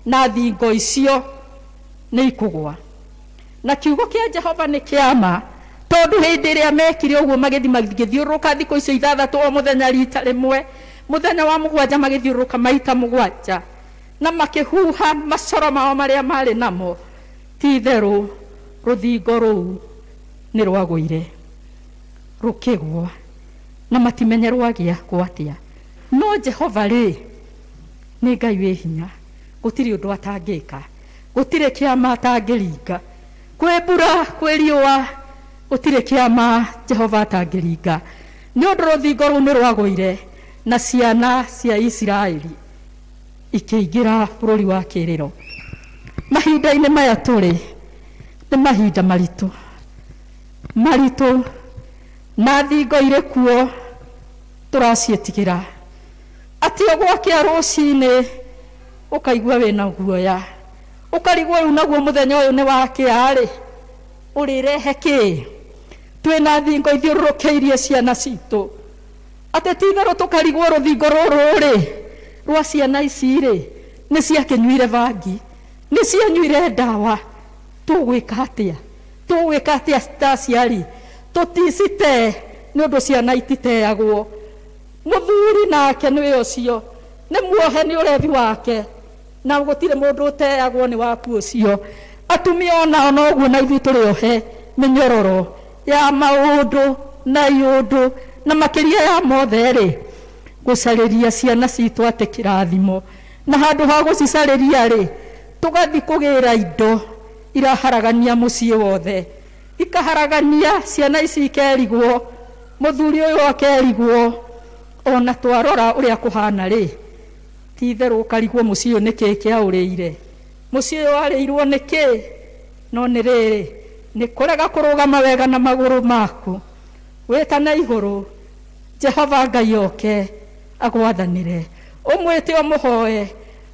na thingo icio nĩ ikũgwa. Na kiugo kĩa Jehova nĩ kĩa ma, tondũ hĩndĩ ĩrĩa mekire ũguo magĩthiĩ magĩthiũrũrũka thikũ icio 6 o mũthenya rita rĩmwe, mũthenya wa 7 magĩthiũrũrũka maita 7, na makĩhuha macoro mao marĩa marĩ namo, ti-itherũ rũthingo rũu nĩ rwagũire rũkĩgwa, na matimenye rwagĩa gwatia. No Jehova rĩ nĩ Ngai wĩ hinya, gũtirĩ ũndũ atangĩka, gũtirĩ kĩama atangĩringa. Kwĩ mbura, kwĩ riũa, gũtirĩ kĩama Jehova atangĩringa. Nĩ ũndũ rũthingo rũu nĩ rwagũire, na ciana cia Isiraeli ikĩingĩra bũrũri wa kĩĩrĩro. Mahinda-inĩ maya tũrĩ nĩ mahinda maritũ maritũ, na thingo irĩ kuo tũraciĩtigĩra, atĩ o gwakĩa rũcinĩ ũkaigua wĩna guoya, ũkarigwo rĩu naguo mũthenya ũyũ nĩ wakĩa rĩ, ũrĩrehe kĩ? Twĩna thingo ithiũrũrũkĩirie ciana citũ, atĩ ti-itherũ tũkarigwo rũthingo rũrũ rĩ rwa ciana ici rĩ nĩ ciakĩnyuire bangi, nĩ cianyuire ndawa, tũgwĩka atĩa? Tũgwĩka atĩa ta aciari? Tũticite nĩ ũndũ ciana ititeagwo. Mũthuri nake nĩwe ũcio, nĩ muohe nĩ ũrevi wake, na gũtirĩ mũndũ ũteagwo nĩ waku ũcio. Atumia onao noguo, na ithuĩ tũrĩ ohe mĩnyororo ya maũndũ na iũndũ, na makĩria ya mothe rĩ, gũcarĩria ciana citũ atĩ kĩrathimo, na handũ ha gũcicarĩria rĩ, tũgathiĩ kũgĩra indo iraharagania mũciĩ wothe, ikaharagania ciana ici ikerigwo, mũthuri ũyũ akerigwo. Ona twarora ũrĩa kũhana rĩ, Ti itherũ ũkarigwo mũciĩ ũyũ nĩkĩĩ kĩaũrĩire, mũciĩ ũyũ warĩirwo nĩkĩĩ? No nĩ rĩrĩ, nĩ kũrega kũrũgama wega na magũrũ maku, wĩtane igũrũ, Jehova Ngai oke agwathanĩre, ũmwĩte ũmũhoe,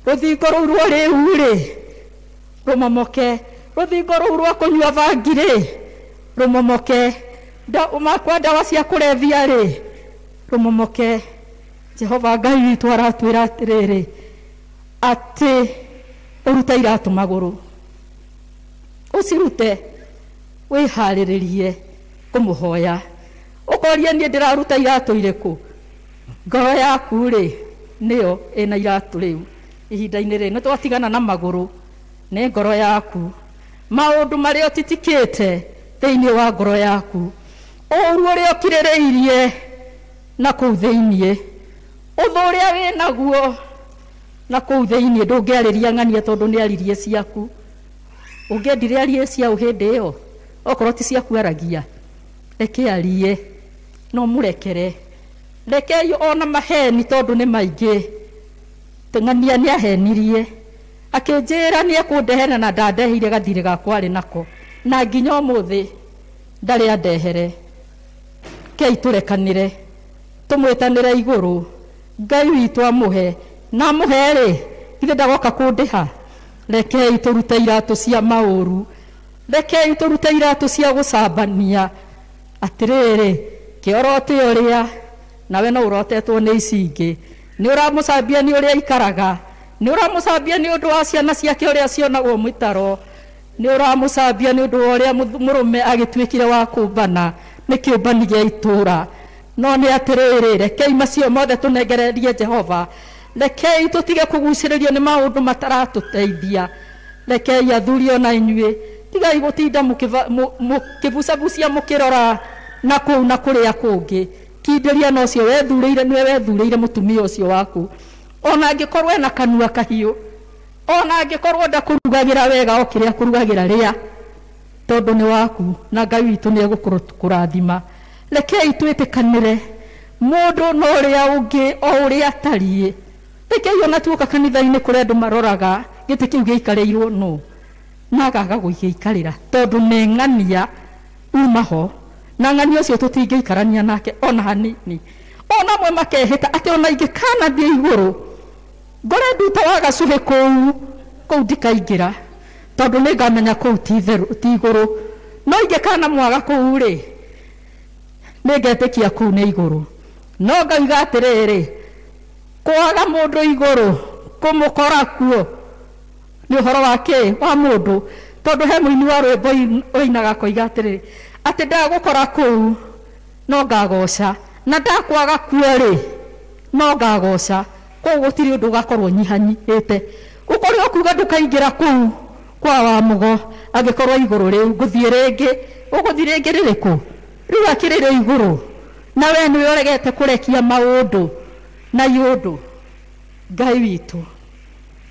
rũthingo rũu rwa rĩu rĩ rũmomoke, rũthingo rũu rwa kũnyua bangi rĩ rũmomoke, makwa ndawa cia kũrebia rĩ rũmomoke. Jehova Ngai witũ aratwĩra atĩrĩrĩ, atĩ ũrute iratũ magũrũ, ũcirute, wĩharĩrĩrie kũmũhoya. Ũkoria niĩ ndĩraruta iratũ irĩkũ? Ngoro yaku rĩ nĩyo ĩna iratũ rĩu ihinda-inĩ rĩrĩ, nĩ twatigana na magũrũ, nĩ ngoro yaku, maũndũ marĩa ũtitikĩte thĩinĩ wa ngoro yaku, ũũru ũrĩa ũkirĩrĩirie na kũu thĩinĩ, ũthũ ũrĩa wĩ naguo na kũu thĩinĩ, ndũngĩarĩria ng'ania tondũ nĩ aririe ciaku. Ũngĩendire arie ciao hĩndĩ ĩyo, okorwo ti ciaku aragia, reke arie, no mũrekere. Rekei ona maheni tondũ nĩ maingĩ. Ng'ania nĩ ahenirie, akĩnjĩra nĩ ekũndehera na ndandeheire gathirĩ gakwa arĩ nako, na nginya ũmũthĩ ndarĩ andehere. Kei tũrekanĩre, tũmwĩtanĩre igũrũ, Ngai witũ amũhe, na amũhe rĩ, githĩ ndagoka kũndĩha? Rekei tũrute iratũ cia maũru, rekei tũrute iratũ cia gũcambania. Atĩrĩrĩ, kĩorote ũrĩa nawe no ũrotetwo nĩ ici ingĩ, nĩ ũramũcambia nĩ ũrĩa aikaraga, nĩ ũramũcambia nĩ ũndũ wa ciana ciake ũrĩa cionagwo mĩtaro, nĩ ũramũcambia nĩ ũndũ wa ũrĩa mũrũme agĩtuĩkire wa kũmbana nĩ kĩũmbani gĩa itũũra. No nĩ atĩrĩrĩ, rekei macio mothe tũnengererie Jehova, rekei tũtige kũgucĩrĩrio nĩ maũndũ mataratũteithia. Rekei athuri ona inyuĩ tigai gũtinda mũkĩbucabucia mũkĩrora na kũu na kũrĩa kũngĩ. Kindĩria na ũcio wethurĩire, nĩwe wethurĩire mũtumia ũcio waku, ona angĩkorwo ena kanua kahiũ, ona angĩkorwo ndakũrugagĩra wega o kĩrĩa akũrugagĩra rĩa, tondũ nĩ waku na Ngai witũ nĩ egũkũrathima. Rekei twĩtĩkanĩre mũndũ na ũrĩa ũngĩ o ũrĩa atariĩ. Rekei ona tuoka kanitha-inĩ kũrĩa andũ maroraga gĩtĩ kĩu gĩikarĩirwo nũ, na agaga gũgĩikarĩra tondũ nĩ ng'ania uma ho, na ng'ania ũcio tũtingĩikarania nake ona hanini. Ona amwe makehĩta atĩ ona ingĩkanathiĩ igũrũ ngore nduta wa gacuhĩ kũu, kũu ndikaingĩra tondũ nĩngamenya kũu ti igũrũ. No ingĩkana mwaga kũu rĩ, nĩngetĩkia kũu nĩ igũrũ. No ngauga atĩrĩrĩ, kwaga mũndũ igũrũ kũmũkora kuo nĩ ũhoro wa kĩ wa mũndũ, tondũ he mũini wa rwĩmbo ũinaga akoiga atĩrĩrĩ, atĩ ndagũkora kũu no ngagoca, na ndakwaga kuo rĩ no ngagoca. Kũu gũtirĩ ũndũ ũgakorwo nyihanyihĩte, ũkorwo ũkuga ndũkaingĩra kũu kwa wa mũgo, angĩkorwo igũrũ rĩu ngũthiĩ rĩngĩ, ũgũthiĩ rĩngĩ rĩrĩkũ? Rĩu akĩrĩ igũrũ, na we nĩwe ũregete kũrekia maũndũ na iũndũ. Ngai witũ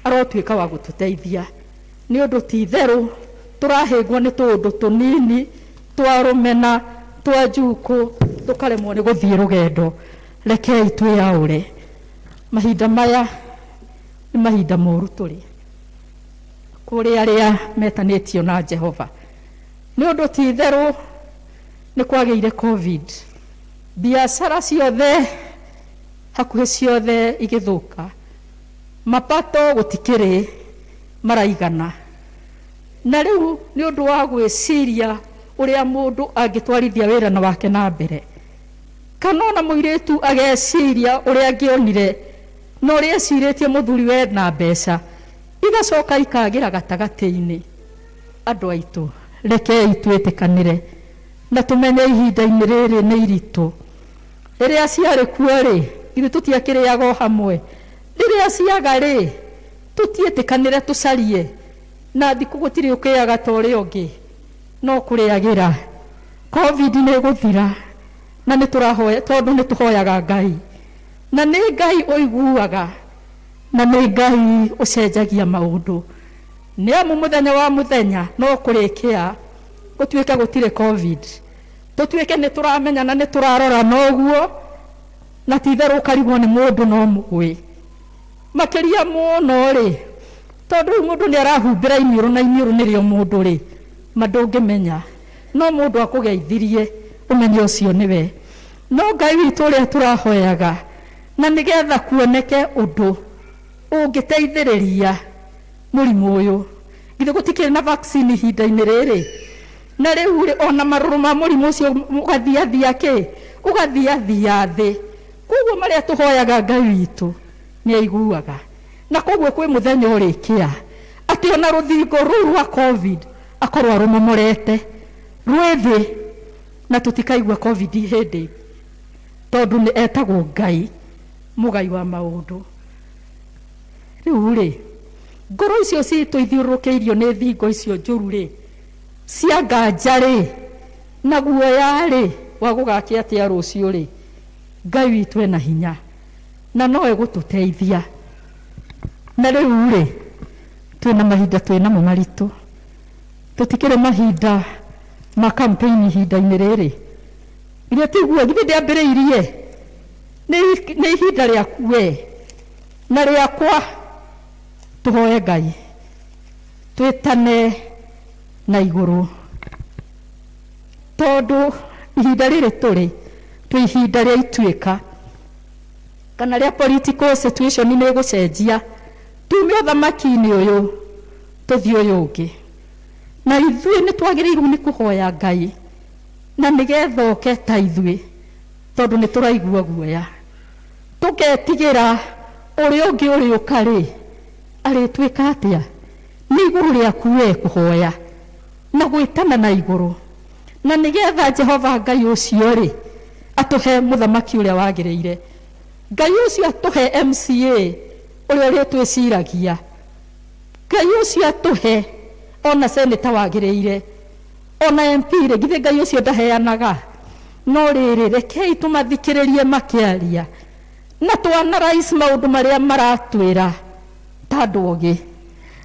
arotuĩka wa gũtũteithia, nĩ ũndũ ti itherũ tũrahĩngwo nĩ tũũndũ tũnini twa rũmena twa njukũ, tũkaremwo nĩ gũthiĩ rũgendo. Rekei twĩyaũre, mahinda maya nĩ mahinda moru tũrĩ kũrĩ arĩa metanĩtio na Jehova, nĩ ũndũ ti itherũ nĩ kwagĩire COVID, biacara ciothe hakuhĩ ciothe igĩthũka, mapato gũtikĩrĩ maraigana. Na rĩu nĩ ũndũ wa gwĩciria ũrĩa mũndũ angĩtwarithia wĩra na wake na mbere, kana ona mũirĩtu ageciria ũrĩa angĩonire na ũrĩa ecirĩtie mũthuri we na mbeca, igacoka ikagĩra gatagatĩ-inĩ. Andũ aitũ, rekei twĩtĩkanĩre na tũmenye ihinda-inĩ rĩrĩ nĩ iritũ. Rĩrĩa ciarĩ kuo rĩ, ithuĩ tũtiakĩrĩaga o hamwe. Rĩrĩa ciaga rĩ, tũtiĩtĩkanĩre tũcarie, na thikũ gũtirĩ ũkĩaga ta ũrĩa ũngĩ, no kũrĩagĩra. COVID nĩ ĩgũthira, na nĩ tũrahoya tondũ nĩ tũhoyaga Ngai, na nĩ Ngai ũiguaga, na nĩ Ngai ũcenjagia maũndũ. Nĩ amu mũthenya wa mũthenya no kũrĩkĩa gũtuĩke gũtirĩ COVID, tũtuĩke nĩ tũramenya na nĩ tũrarora noguo, na ti itherũ ũkarigwo nĩ mũndũ no mũgwĩ. Makĩria mũno rĩ, tondũ rĩu mũndũ nĩ arahumbĩra iniũrũ na iniũrũ nĩrĩo mũndũ rĩ, ma ndũngĩmenya. No mũndũ akũgeithirie ũmenye ũcio nĩwe. No Ngai witũ ũrĩa tũrahoyaga na nĩgetha kuoneke ũndũ ũngĩteithĩrĩria mũrimũ ũyũ. Githĩ gũtikĩrĩ na vaccine ihinda-inĩ rĩrĩ? Na rĩu rĩ, ona marũrũ ma mũrimũ ũcio ũgathiathia kĩ? Ũgathiathia thĩ. Koguo marĩa tũhoyaga Ngai witũ nĩ aiguaga. Na koguo kwĩ mũthenya ũrĩkĩa atĩ ona rũthingo rũu rwa COVID akorwo arũmomorete rwĩ thĩ, na tũtikaigua COVID hĩndĩ, tondũ nĩ etagwo Ngai mũgai wa maũndũ. Rĩu rĩ, ngoro icio citũ ithiũrũrũkĩirio nĩ thingo icio njũru rĩ, cia nganja rĩ, na guoya rĩ, wa gũgakĩa atĩa rũciũ rĩ, Ngai witũ ena hinya na no egũtũteithia. Na rĩu rĩ, twĩna mahinda twĩnamo maritũ, tũtikĩrĩ mahinda ma campaign ihinda-inĩ rĩrĩ. Githĩ tiguo, githĩ ndĩambĩrĩirie? Nĩ ihinda rĩaku we na rĩakwa, tũhoe Ngai twĩtane na igũrũ, tondũ ihinda rĩrĩ tũrĩ twĩ ihinda rĩa ituĩka kana rĩa political situation nĩ ĩgũcenjia, tume ũthamaki-inĩ ũyũ tũthiĩ ũyũ ũngĩ. Na ithuĩ nĩ twagĩrĩirwo nĩ kũhoya Ngai na nĩgetha oke ta ithuĩ, tondũ nĩ tũraigua guoya, tũketigĩra ũrĩa ũngĩ ũrĩũka rĩ, arĩtuĩka atĩa? Nĩ igũrũ rĩaku we kũhoya na gwĩtana na igũrũ, na nĩgetha Jehova Ngai ũcio rĩ atũhe mũthamaki ũrĩa wagĩrĩire. Ngai ũcio atũhe MCA ũrĩa ũrĩtwĩciragia. Ngai ũcio atũhe ona seneta wagĩrĩire, ona MP rĩ, githĩ Ngai ũcio ndaheanaga? No rĩrĩ, rekei tũmathikĩrĩrie makĩaria na tũ-analyse maũndũ marĩa maratwĩra ta andũ ogĩ,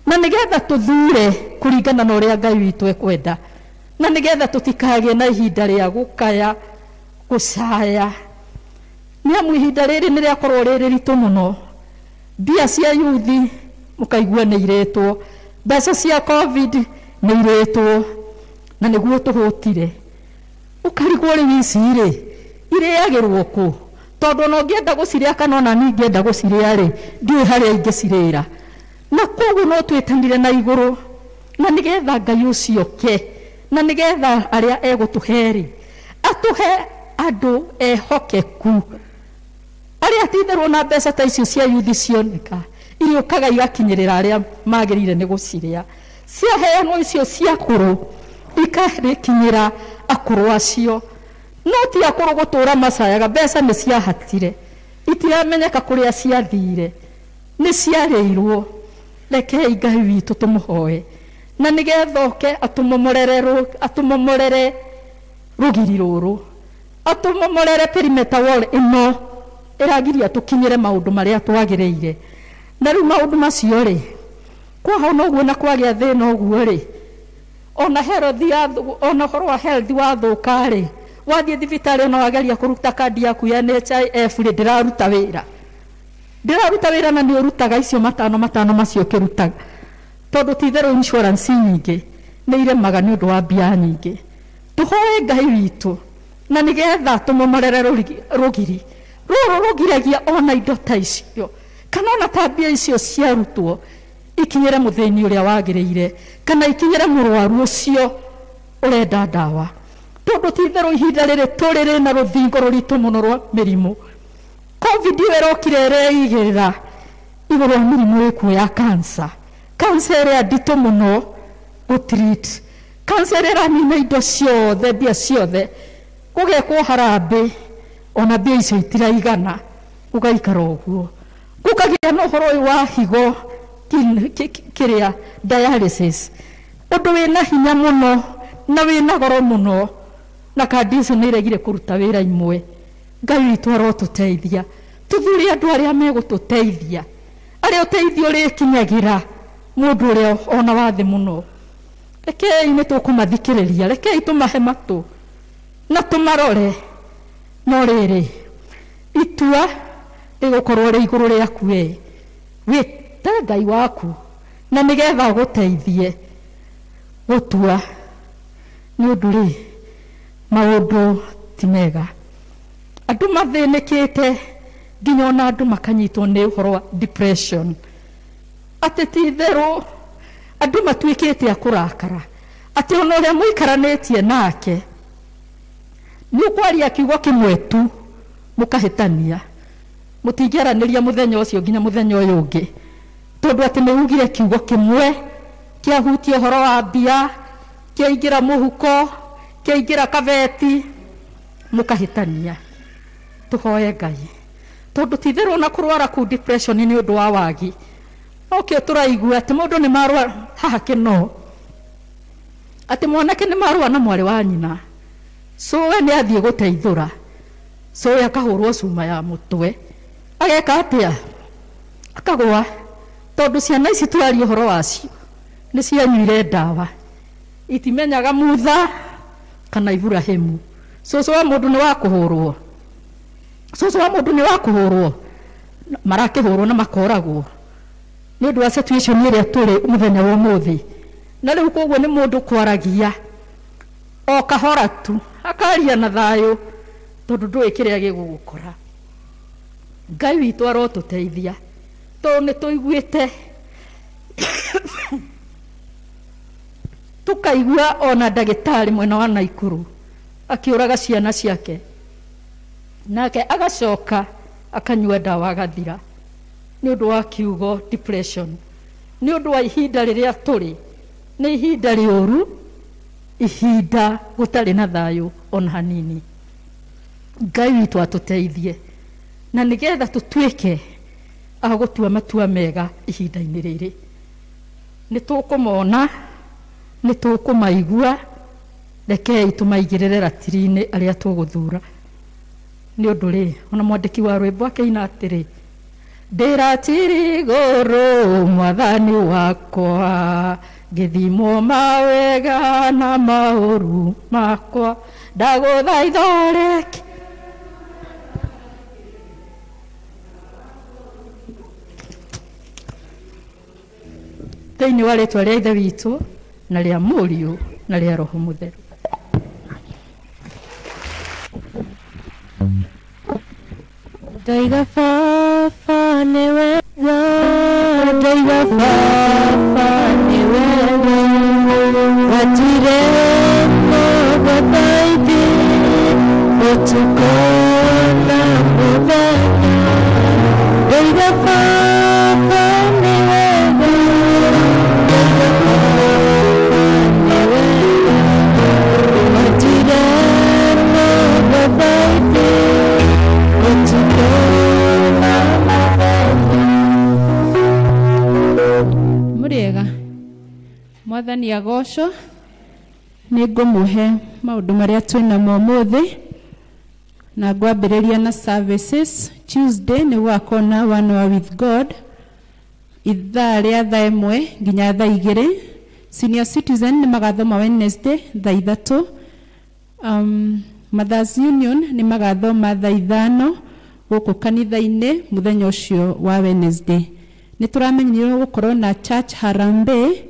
na nĩgetha tũthure kũringana na ũrĩa Ngai witũ ekwenda, na nĩgetha tũtikagĩe na ihinda rĩa gũkaya gũcaya. Nĩ amu ihinda rĩrĩ nĩ rĩakorwo rĩrĩ ritũ mũno. Mbia cia yuthi mũkaigua nĩ irĩtwo, mbeca cia COVID nĩ irĩtwo, na nĩguo tũhũtire. Ũkarigwo rĩu ici rĩ irĩagĩrwo kũ? Tondũ ona ũngĩenda gũcirĩa kana ona niĩ ingĩenda gũcirĩa rĩ, ndiũĩ harĩa ingĩcirĩra. Na koguo no twĩtanire na igũrũ, na nĩgetha Ngai ũcio oke, na nĩgetha arĩa egũtũhe rĩ, atũhe andũ ehokeku, arĩa ti-itherũ na mbeca ta icio cia yuthi cioneka iriũkaga igakinyĩrĩra arĩa magĩrĩire nĩ gũcirĩa. Ciaheanwo icio cia akũrũ ikarĩkinyĩra akũrũ acio, no ti akũrũ gũtũra macayaga. Mbeca nĩ ciahatire, itiramenyeka kũrĩa ciathire, nĩ ciarĩirwo. Rekei Ngai witũ tũmũhoe na nĩgetha oke atũmomorere rũgiri rũrũ, atũmomorere perimeter wall ĩno ĩragiria tũkinyĩre maũndũ marĩa twagĩrĩire. Na rĩu maũndũ macio rĩ, kwahona ũguo na kwagĩa thĩna ũguo rĩ, ona health ya, ona ũhoro wa health wathũka rĩ, wathiĩ thibitarĩ ona wageria kũruta kandi yaku ya NHIF rĩ, ndĩraruta wĩra, ndĩraruta wĩra, na nĩ ũrutaga icio matano matano macio ũkĩrutaga, tondũ ti itherũ insurance nyingĩ nĩ iremaga nĩ ũndũ wa mbia nyingĩ. Tũhoe Ngai witũ na nĩgetha tũmomorere rũgiri rũrũ rũgiragia ona indo ta icio kana ona ta mbia icio ciarutwo ikinyĩre mũthĩni ũrĩa wagĩrĩire, kana ikinyĩre mũrwaru ũcio ũrenda ndawa, tondũ ti itherũ ihinda rĩrĩ tũrĩ rĩna rũthingo rũritũ mũno rwa mĩrimũ. COVID ĩyo ĩrokire ĩreigĩrĩra igũrũ wa mĩrimũ ĩkuo ya cancer, cancer ĩrĩa nditũ mũno gũtreat, cancer ĩrĩa ĩranina indo ciothe, mbia ciothe, gũgekwo harambĩ ona mbia icio itiraigana, gũgaikara ũguo. Gũkagĩa na ũhoro ũyũ wa higo kĩrĩa dialysis, ũndũ wĩna hinya mũno na wĩna goro mũno, na kandi icio nĩ iregire kũruta wĩra imwe. Ngai witũ arotũteithia, tũthure andũ arĩa megũtũteithia, arĩa ũteithio ũrĩkinyagĩra mũndũ ũrĩa ona wa thĩ mũno. Rekei nĩ tũkũmathikĩrĩria, rekei tũmahe matũ na tũmarore, no rĩrĩ itua rĩgũkorwo rĩ igũrũ rĩaku we. Wĩte Ngai waku na nĩgetha agũteithie gũtua, nĩ ũndũ rĩ maũndũ ti mega. Andũ mathĩnĩkĩte nginya ona andũ makanyitwo nĩ ũhoro wa depression, atĩ ti itherũ andũ matuĩkĩte a kũrakara, atĩ ona ũrĩa mũikaranĩtie nake nĩ ũkwaria kiugo kĩmwe tu mũkahĩtania, mũtingĩaranĩria mũthenya ũcio nginya mũthenya ũyũ ũngĩ, tondũ atĩ nĩ ugire kiugo kĩmwe kĩahutia ũhoro wa mbia, kĩaingĩra mũhuko, kĩaingĩra kabeti, mũkahĩtania. Tũhoe Ngai, tondũ ti itherũ ona kũrwara kũu depression nĩ ũndũ wa wagi. Nokĩo tũraigua atĩ mũndũ nĩ marũa haha kĩno, atĩ mwanake nĩ marũa na mwarĩ wa nyina, cũwe nĩ athiĩ gũteithũra, cũwe akahũrwo cuma ya mũtwe, ageka atĩa? Akagũa, tondũ ciana ici tũraria ũhoro wacio nĩ cianyuire ndawa, itimenyaga Mutha kana Iburahĩmu. Cũcũ wa mũndũ nĩ wa kũhũrwo, cũcũ wa mũndũ nĩ wa kũhũrwo, marakĩhũrwo na makoragwo nĩ ũndũ wa situation ĩrĩa tũrĩ mũthenya wa ũmũthĩ. Na rĩu koguo nĩ mũndũ kwaragia o kahora tu, akaria na thayũ, tondũ ndũĩ kĩrĩa gĩgũgũkora. Ngai witũ arotũteithia, tondũ nĩ tũiguĩte tũkaigua ona ndagĩtarĩ mwena wa Naikuru akĩũraga ciana ciake, nake agacoka akanyua ndawa agathira nĩ ũndũ wa kiugo depression. Nĩ ũndũ wa ihinda rĩrĩa tũrĩ, nĩ ihinda rĩũru, ihinda gũtarĩ na thayũ ona hanini. Ngai witũ atũteithie na nĩgetha tũtuĩke a gũtua matua mega ihinda-inĩ rĩrĩ. Nĩ tũkũmona, nĩ tũkũmaigua, rekei tũmaigĩrĩre ratiri-inĩ arĩa tũgũthura. Nĩ ũndũ rĩ, ona mwandĩki wa rwĩmbo akĩina atĩrĩ, ndĩratiri igũrũ mwathani wakwa, ngĩthimwo mawega na maũru makwa, ndagũthaitha ũreke thĩinĩ wa rĩtwa rĩa Ithe witũ na rĩa Mũriũ na rĩa Roho Mũtheru. Ndaiga baba nĩ wega, ndaiga baba nĩ wega, gwatirĩ mũgũthaithi ũtukũ na mũthenya. Ndaiga baba nĩ wega, ndaiga baba nĩ wega, gwatirĩ mũgũthaithi ũtukũ na mũthenya. Mũrĩega, Mwathani agocwo. Nĩ ngũmũhe maũndũ marĩa twĩnamo ũmũthĩ, na ngwambĩrĩria na services. Tuesday nĩ gũgakorwo na One Hour with God ithaa rĩa thaa 1 nginya thaa 2. Senior citizen nĩ magathoma Wednesday thaa 3. Mothers Union nĩ magathoma thaa 5 gũkũ kanitha-inĩ mũthenya ũcio wa Wednesday. Nĩ tũramenyerirwo gũkorwo na church harambee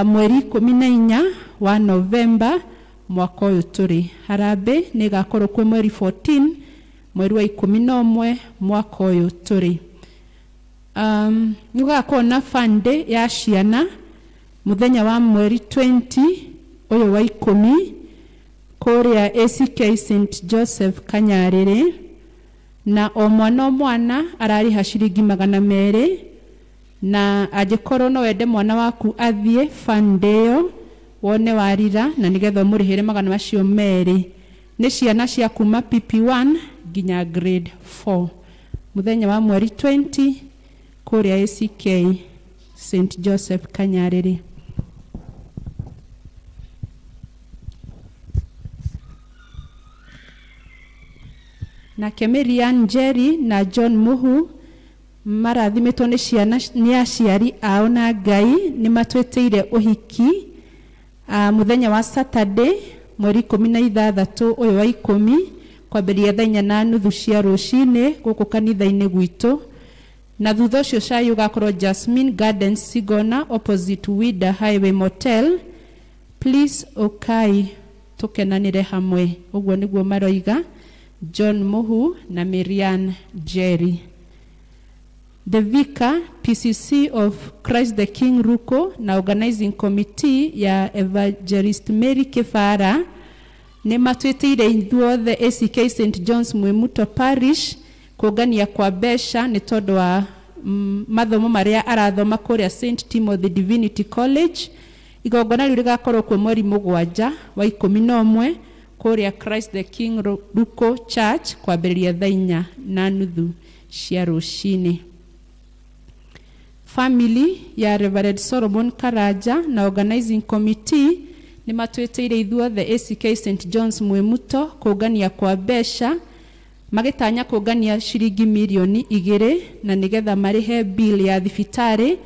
mweri 14 wa Novemba mwaka ũyũ tũrĩ. Harambee nĩ ĩgakorwo kwĩ mweri 14 mweri wa 11 mwaka ũyũ tũrĩ. Nĩ gũgakorwo na fun day ya ciana mũthenya wa mweri 20 ũyũ wa 10 kũrĩa ACK St Joseph Kanyarĩrĩ, na o mwana o mwana ararĩha ciringi 200, na angĩkorwo no wende mwana waku athiĩ fun day ĩyo wone warira, na nĩgetha ũmũrĩhĩre 200. Nĩ ciana cia kuma PP1 nginya grade 4 mũthenya wa mweri 20 kũrĩa ACK St Joseph Kanyarĩrĩ. Nake Miriam Njeri na John Muhu marathimĩtwo nĩ ciana nĩ aciari ao na Ngai nĩ matwĩtĩire ũhiki mũthenya wa Saturday mweri 16 ũyũ wa 10 kwambĩrĩria thaa 4:30 cia rũcinĩ gũkũ kanitha-inĩ gwitũ. Na thutha ũcio cai ũgakorwo Jasmine Gardens Sigona, opposite Wida Highway Motel. Please ũkai tũkenanĩre hamwe. Ũguo nĩguo maroiga John Muhu na Marian Jerry. The Vicar PCC of Christ the King Ruko na organizing committee ya Evangelist Mary Kibara nĩ matwĩtĩire ithuothe ACK St John's Mwimuto Parish kũngania kwa mbeca nĩ tondũ wa mathomo marĩa arathoma kũrĩa St Timothy Divinity College. Igongona rĩu rĩgakorwo kuo mweri 7 wa 11 kũrĩa Christ the King Ruko Church kwambĩrĩria thaa 4:30 cia rũcinĩ. Family ya Reverend Solomon Karanja na organizing committee nĩ matwĩtĩire ithuothe ACK St John's Mwimuto kũngania kwa mbeca, magĩtanya kũngania ciringi mirioni 2 na nĩgetha marĩhe bill ya thibitarĩ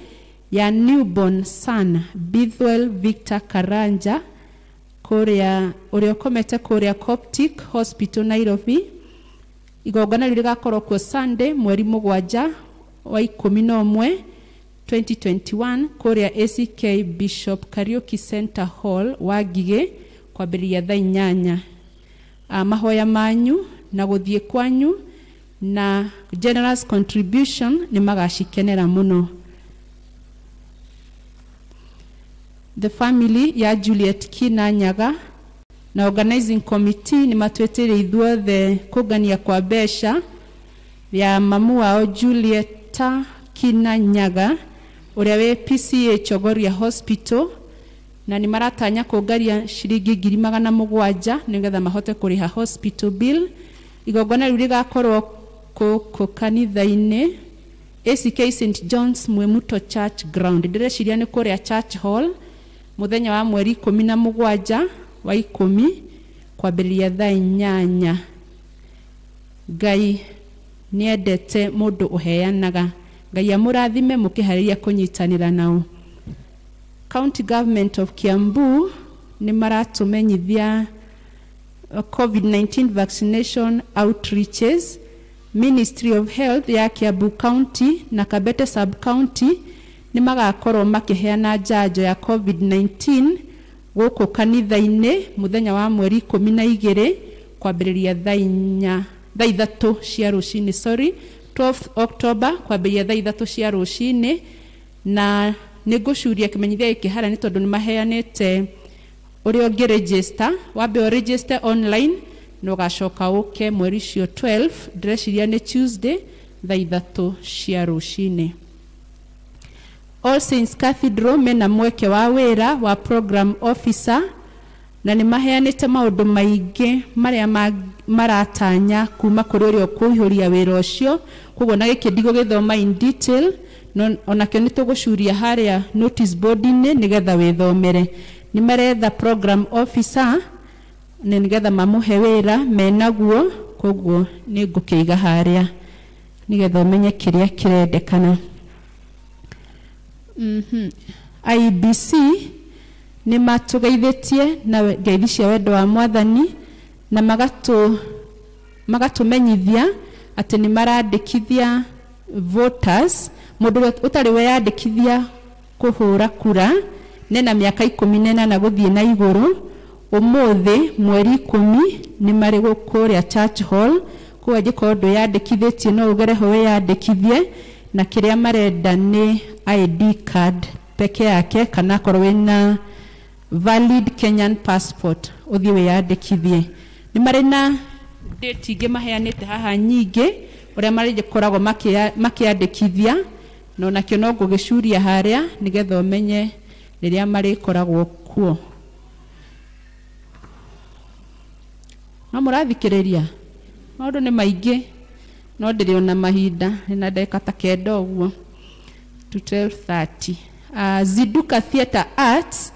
ya newborn son Bithwell Victor Karanja kũrĩa ũrĩa ũkomete kũrĩa Coptic Hospital Nairobi. Igongona rĩu rĩgakorwo kuo Sunday mweri 7 wa 11 2021 kũrĩa ACK Bishop Kariuki Center Hall wa Ngigĩ kwambĩrĩria thaa 8. Mahoya manyu na gũthiĩ kwanyu na generous contribution nĩ magacikenera mũno. The family ya Juliet Kina Nyaga na organizing committee nĩ matwĩtĩire ithuothe kũngania kwa mbeca ya mamu wao Julieta Kina Nyaga ũrĩa wĩ PCA Chogoria Hospital, na nĩ maratanya kũngania ciringi 700,000 nĩgetha mahote kũrĩha hospital bill. Igongona rĩu rĩgakorwo kũkũ kanitha-inĩ ACK St John's Mwimuto Church Ground. Ndĩreciria nĩ kũrĩa Church Hall mũthenya wa mweri 17 wa 10 kwambĩrĩria thaa 8. Ngai nĩendete mũndũ ũheanaga. Ngai amũrathime mũkĩharĩria kũnyitanĩra nao. County Government of Kiambu nĩ maratũmenyithia COVID-19 vaccination outreaches. Ministry of Health ya Kiambu County na Kabete Sub County nĩ magakorwo makĩheana njanjo ya COVID-19 gũkũ kanitha-inĩ mũthenya wa mweri 12 kwambĩrĩria thaa 3 cia rũcinĩ, sorry, 12 October kwambĩrĩria thaa 3 cia rũcinĩ. Na nĩ ngũcuria kĩmenyithia gĩkĩ harĩa nĩ tondũ nĩ maheanĩte ũrĩa ũngĩ register, wambe ũ register online na ũgacoka ũke mweri ũcio 12, ndĩreciria nĩ Tuesday thaa 3 cia rũcinĩ. All Saints Cathedral mena mweke wa wĩra wa program officer na nĩ maheanĩte maũndũ maingĩ marĩa maratanya kuma kũrĩ ũrĩa ũkũihũria wĩra ũcio, koguo na gĩkĩ ndigũgĩthoma in detail, no onakĩo nĩ tũgũcuria harĩa notice board-inĩ nĩgetha wĩthomere. Nĩ maretha program officer na nĩgetha mamũhe wĩra menaguo, koguo nĩ ngũkĩiga harĩa nĩgetha ũmenye kĩrĩa kĩrendekana. IBC nĩ matũgeithĩtie na ngeithi cia wendo wa Mwathani na magatũmenyithia atĩ nĩ marandĩkithia voters. Mũndũ ũtarĩ weyandĩkithia kũhũra kura nena mĩaka 18 gũthiĩ na igũrũ, ũmũthĩ mweri 10 nĩ marĩ kũrĩa Church Hall. Koguo angĩkorwo ndwĩyandĩkithĩtie no ũgere ho wĩyandĩkithie, na kĩrĩa marenda nĩ ID card peke yake kana akorwo wĩna valid Kenyan passport ũthiĩ wĩyandĩkithie. Nĩ marĩ na date ingĩ maheanĩte haha nyingĩ ũrĩa marĩkoragwo makĩandĩkithia, na onakĩo no ngũgĩcuria harĩa nĩgetha ũmenye rĩrĩa marĩkoragwo kuo. No mũrathikĩrĩria, maũndũ nĩ maingĩ no ndĩrĩ ona mahinda, nĩ ndagĩka ta 9 ũguo to 12:30. Ziduka Theatre Arts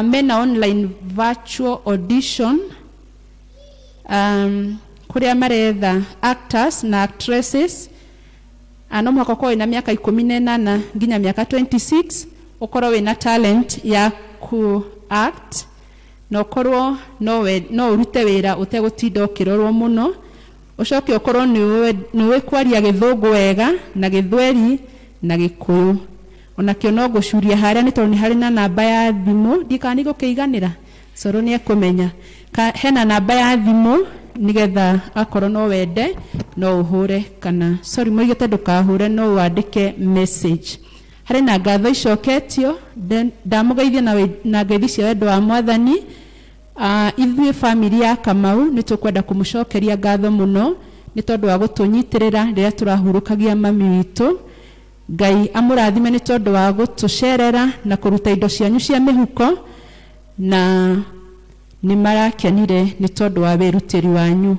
mena online virtual audition kũrĩa maretha actors na actresses. No mũhaka ũkorwo wĩna mĩaka 18 nginya mĩaka 26, ũkorwo wĩna talent ya ku act na ũkorwo no ũrute wĩra ũtegũtinda ũkĩrorwo mũno. Ũcoke ũkorwo nĩ ũĩ kwaria Gĩthũngũ wega na Gĩthweri na Gĩkũyũ. Onakĩo no ngũcuria harĩa nĩ tondũ nĩ harĩ na namba ya thimũ, ndikana nĩ gũkĩiganĩra, Coro nĩ ekũmenya. Hena namba ya thimũ nĩgetha akorwo no wende no ũhũre, kana sorry, moigĩte ndũkahũre, no wandĩke message. Harĩ na ngatho icoketio. Ndamũgeithia na ngeithi cia wendo wa Mwathani. Ithuĩ family ya Kamau nĩ tũkwenda kũmũcokeria ngatho mũno nĩ tondũ wa gũtũnyitĩrĩra rĩrĩa tũrahurũkagia mami witũ. Ngai amũrathime nĩ tondũ wa gũtũcerera na kũruta indo cianyu cia mĩhuko, na nĩ marakenire nĩ tondũ wa wĩrutĩri wanyu.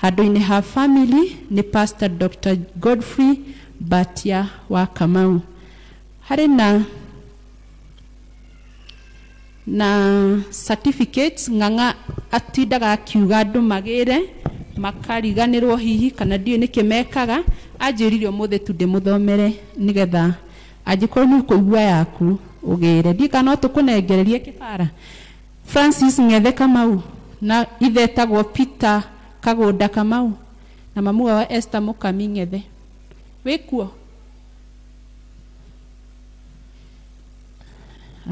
Handũ-inĩ ha family nĩ Pastor Dr. Godfrey Batia wa Kamau. Harĩ na certificates. Ng'ang'a atindaga akiuga andũ magĩre makariganĩrwo hihi kana ndiũĩ nĩkĩ mekaga. Anjĩrire ũmũthĩ tu ndĩmũthomere nĩgetha angĩkorwo nĩ ũkũigua yaku ũgĩre. Ndiũĩ kana no tũkũnengererie kĩbara. Francis Ng'ethe Kamau na ithe etagwo Peter Kagũnda Kamau na mamu wao Esther Mũkami Ng'ethe, wĩkuo?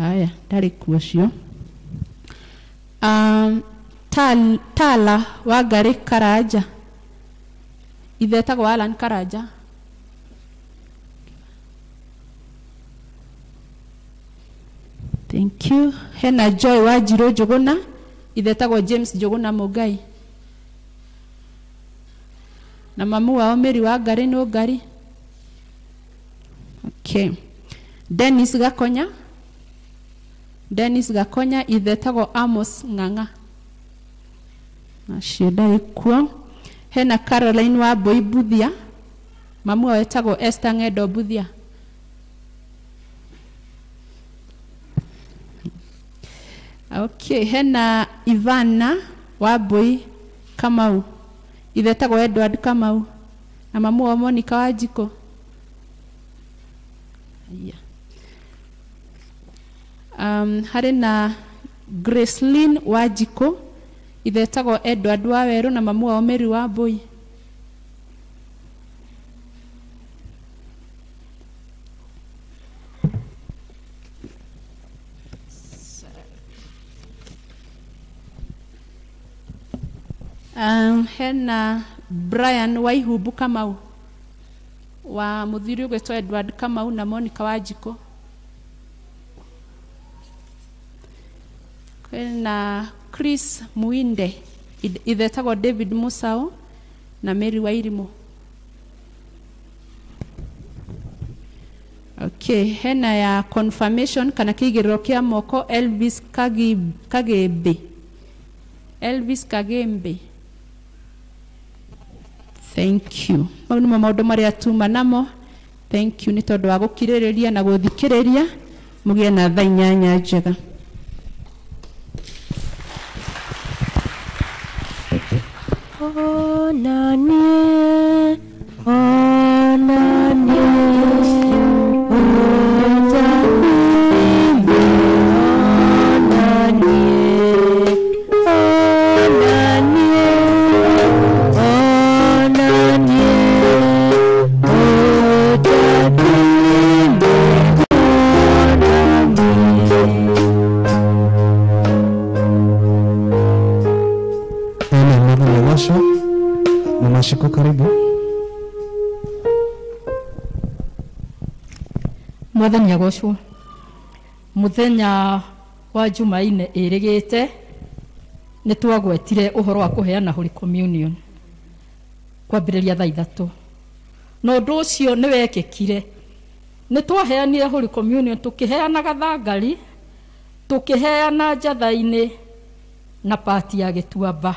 Aya, ndarĩ kuo ũcio. Tala Wangari Karanja, ithe etagwo Alan Karanja. Thank you. Hena Joy Wanjirũ Njũgũna, ithe etagwo James Njũgũna Mũngai na mamu wao Mary Wangari Nũngari. Okay. Dennis Gakonya, Dennis Gakonya, ithe etagwo Amos Ng'ang'a, acio ndarĩ kuo. Hena Caroline Wambui Mbuthia, mamu wao etagwo Esther Ng'endo Mbuthia. Okay, hena Ivana Wambui Kamau, ithe etagwo Edward Kamau na mamu wao Monica Wanjikũ. Yeah. Harĩ na Gracelyn Wanjikũ, ithe etagwo Edward Wawerũ na mamu wao Mary Wambui. Hena Brian Waihumbu Kamau wa mũthuri ũgwĩtwo Edward Kamau na Monica Wanjikũ. Kwĩna Chris Muinde, ithe etagwo David Musau na Mary Wairimũ. Okay, hena ya confirmation kana kĩigĩrĩro kĩa moko, Elvis Kagembe. Elvis Kagembe. Thank you. Mau nĩmo maũndũ marĩa tuma namo. Thank you nĩ tondũ wa gũkirĩrĩria na gũthikĩrĩria. Mũgĩe na thaa 8 njega. Onanie, onanie, utathime, onanie, onanie, onanie, utathime, onanie. Amen. Mwathani agocwo. Mama Shiko, karibu. Mwathani agocwo. Muthenya wa Jumaine ĩrĩgĩte nĩ twagwetire ũhoro wa kũheana Holy Communion kwambĩrĩria thaa 3, na ũndũ ũcio nĩ wekĩkire. Nĩ twaheanire Holy Communion, tũkĩheana gathangari, tũkĩheana njatha-inĩ na pati ya Gĩtuamba,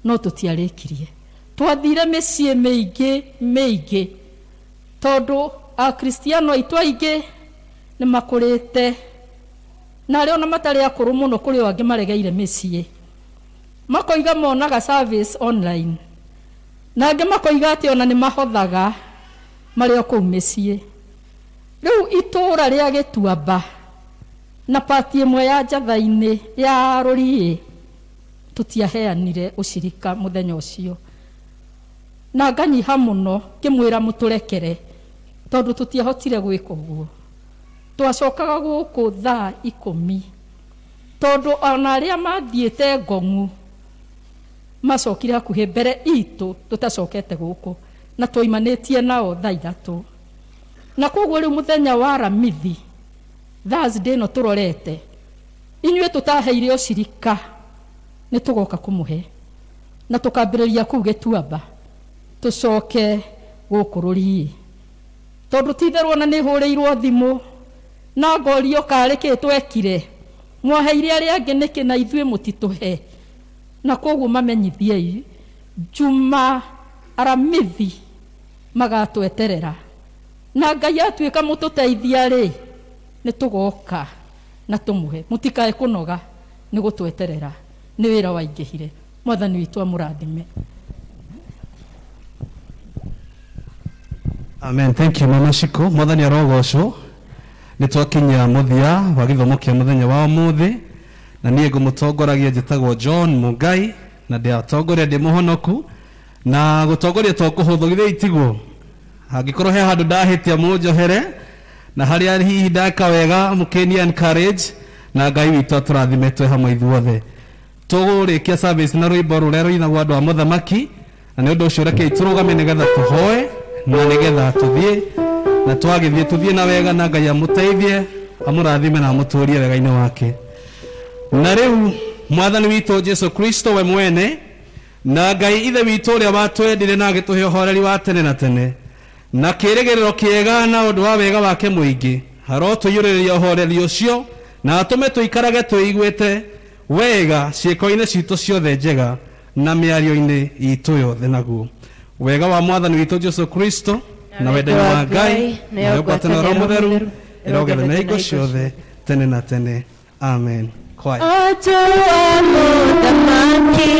no tũtiarĩkirie. Twathire mĩciĩ mĩingĩ mĩingĩ tondũ Akristiano aitũ aingĩ nĩ makũrĩte, na arĩa ona matarĩ akũrũ mũno kũrĩ o angĩ maregeire mĩciĩ, makoiga monaga service online, na angĩ makoiga atĩ ona nĩ mahothaga marĩ o kũu mĩciĩ. Rĩu itũũra rĩa Gĩtuamba na pati ĩmwe ya njatha-inĩ ya Rũriĩ tũtiaheanire ũcirika mũthenya ũcio. Na nganyiha mũno ngĩmwĩra mũtũrekere tondũ tũtiahotire gwĩka ũguo. Twacokaga gũkũ thaa 10 tondũ ona arĩa mathiĩte ngong'u macokire hakuhĩ mbere itũ tũtacokete gũkũ na twaimanĩtie nao thaa 3. Na koguo rĩu mũthenya wa Aramithi Thursday ĩno tũrorete inyuĩ tũtaheire ũcirika nĩ tũgoka kũmũhe na tũkambĩrĩria kũu Gĩtuamba tũcoke gũkũ Rũriĩ tondũ ti-itherũ ona nĩ hũrĩirwo thimũ na ngorio karĩ kĩ twekire mwaheire arĩa angĩ nĩkĩ na ithuĩ mũtitũhe. Na koguo mamenyithiei Juma Aramithi magatweterera na Ngai atuĩka mũtũteithia rĩ nĩ tũgoka na tũmũhe. Mũtikae kũnoga nĩ gũtweterera, nĩ wĩra waingĩhire. Mwathani witũ amũrathime. Amen. Thank you Mama Shiko. Mwathani arogocwo. Nĩ twakinya mũthia wa gĩthomo kĩa mũthenya wa ũmũthĩ na niĩ ngũmũtongoragia njĩtagwo John Mungai na ndĩatongoria ndĩ mũhonoku na gũtongoria to kũhũthũ githĩ itiguo. Angĩkorwo he handũ ndahĩtia mũnjohere na harĩa hihi ndeka wega mũkĩni encourage na Ngai witũ atũrathime twĩ hamwe ithuothe. Tũgũrĩkia service na rwĩmbo rũrĩa rũinagwo andũ a mũthamaki na nĩ ũndũ ũcio rekei tũrũgame nĩgetha tũhoe na nĩgetha tũthiĩ na twagĩthiĩ tũthiĩ na wega na Ngai amũteithie amũrathime na amũtũrie wega-inĩ wake. Na rĩu Mwathani witũ Jesu Kristo we mwene na Ngai ithe witũ ũrĩa watwendire na agĩtũhe ũhoreri wa tene na tene na kĩĩrĩgĩrĩro kĩega na ũndũ wa wega wake mũingĩ arotũiyũrĩrĩria ũhoreri ũcio na atũme tũikarage twĩiguĩte wega ciĩko-inĩ citũ ciothe njega na mĩario-inĩ itũ yothe. Naguo wega wa Mwathani witũ Jesu Kristo na wendani wa Ngai na ngwatanĩro Roho Mũtheru ĩrogerwo na hingo ciothe tene na tene. Amen. Choir. Atua mũthamaki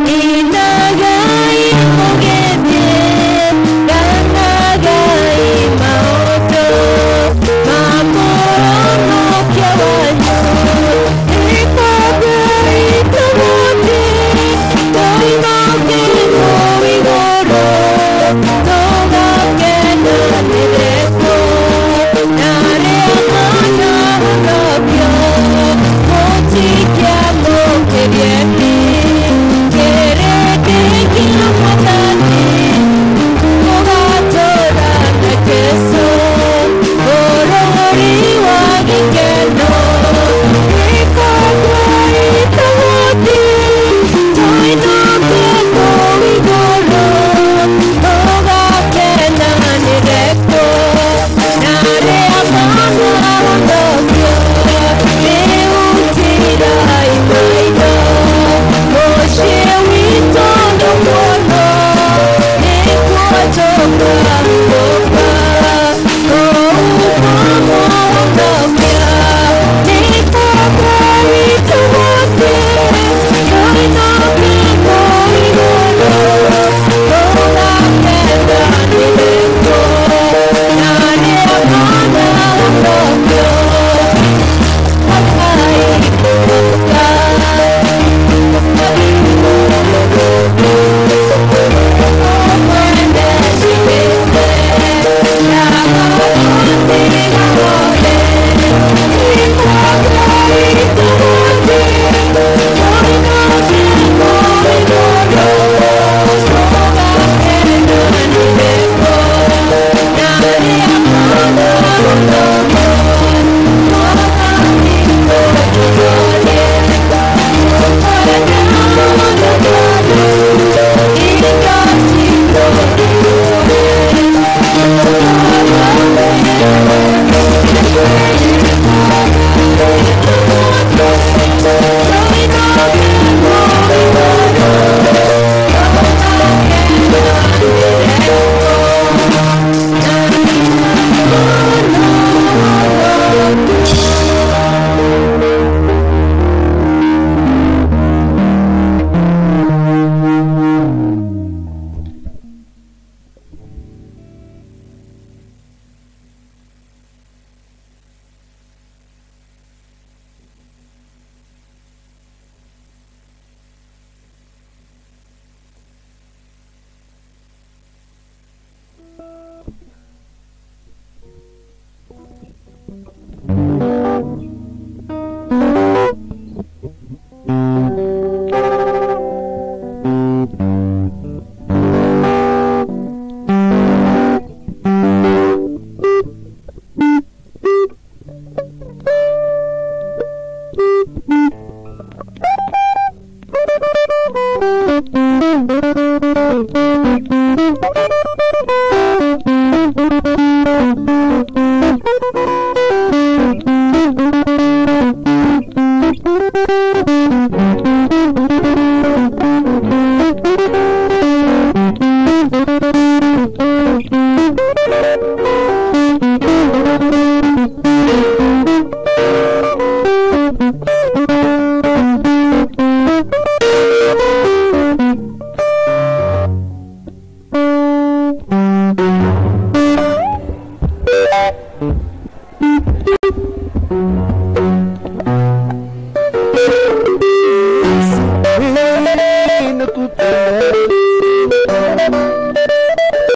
inagai mũgĩthiĩ ganagai maũndũ ma mũhonokia wanyu nĩkwagĩrĩte gũthiĩ tũinũke kũu igũrũ tũgakenanĩre kuo na arĩa manahonokio mũtikiamũkĩrie kĩ kĩrĩndĩ kĩa Mwathani mũgatũũra na Jesũ bũrũri wa gĩkeno nĩkwagĩrĩte gũthiĩ tũinũke kũu igũrũ tũgakenanĩre kuo na arĩa manahonokio rĩu tirai maitho mũciĩ witũ ndũkuonwo nĩkuo tũkahurũka kũu kwa Mũhonokia nĩkwagĩrĩte gũthiĩ tũinũke kũu igũrũ tũgakenanĩre kuo na arĩa manahonokio Thank you.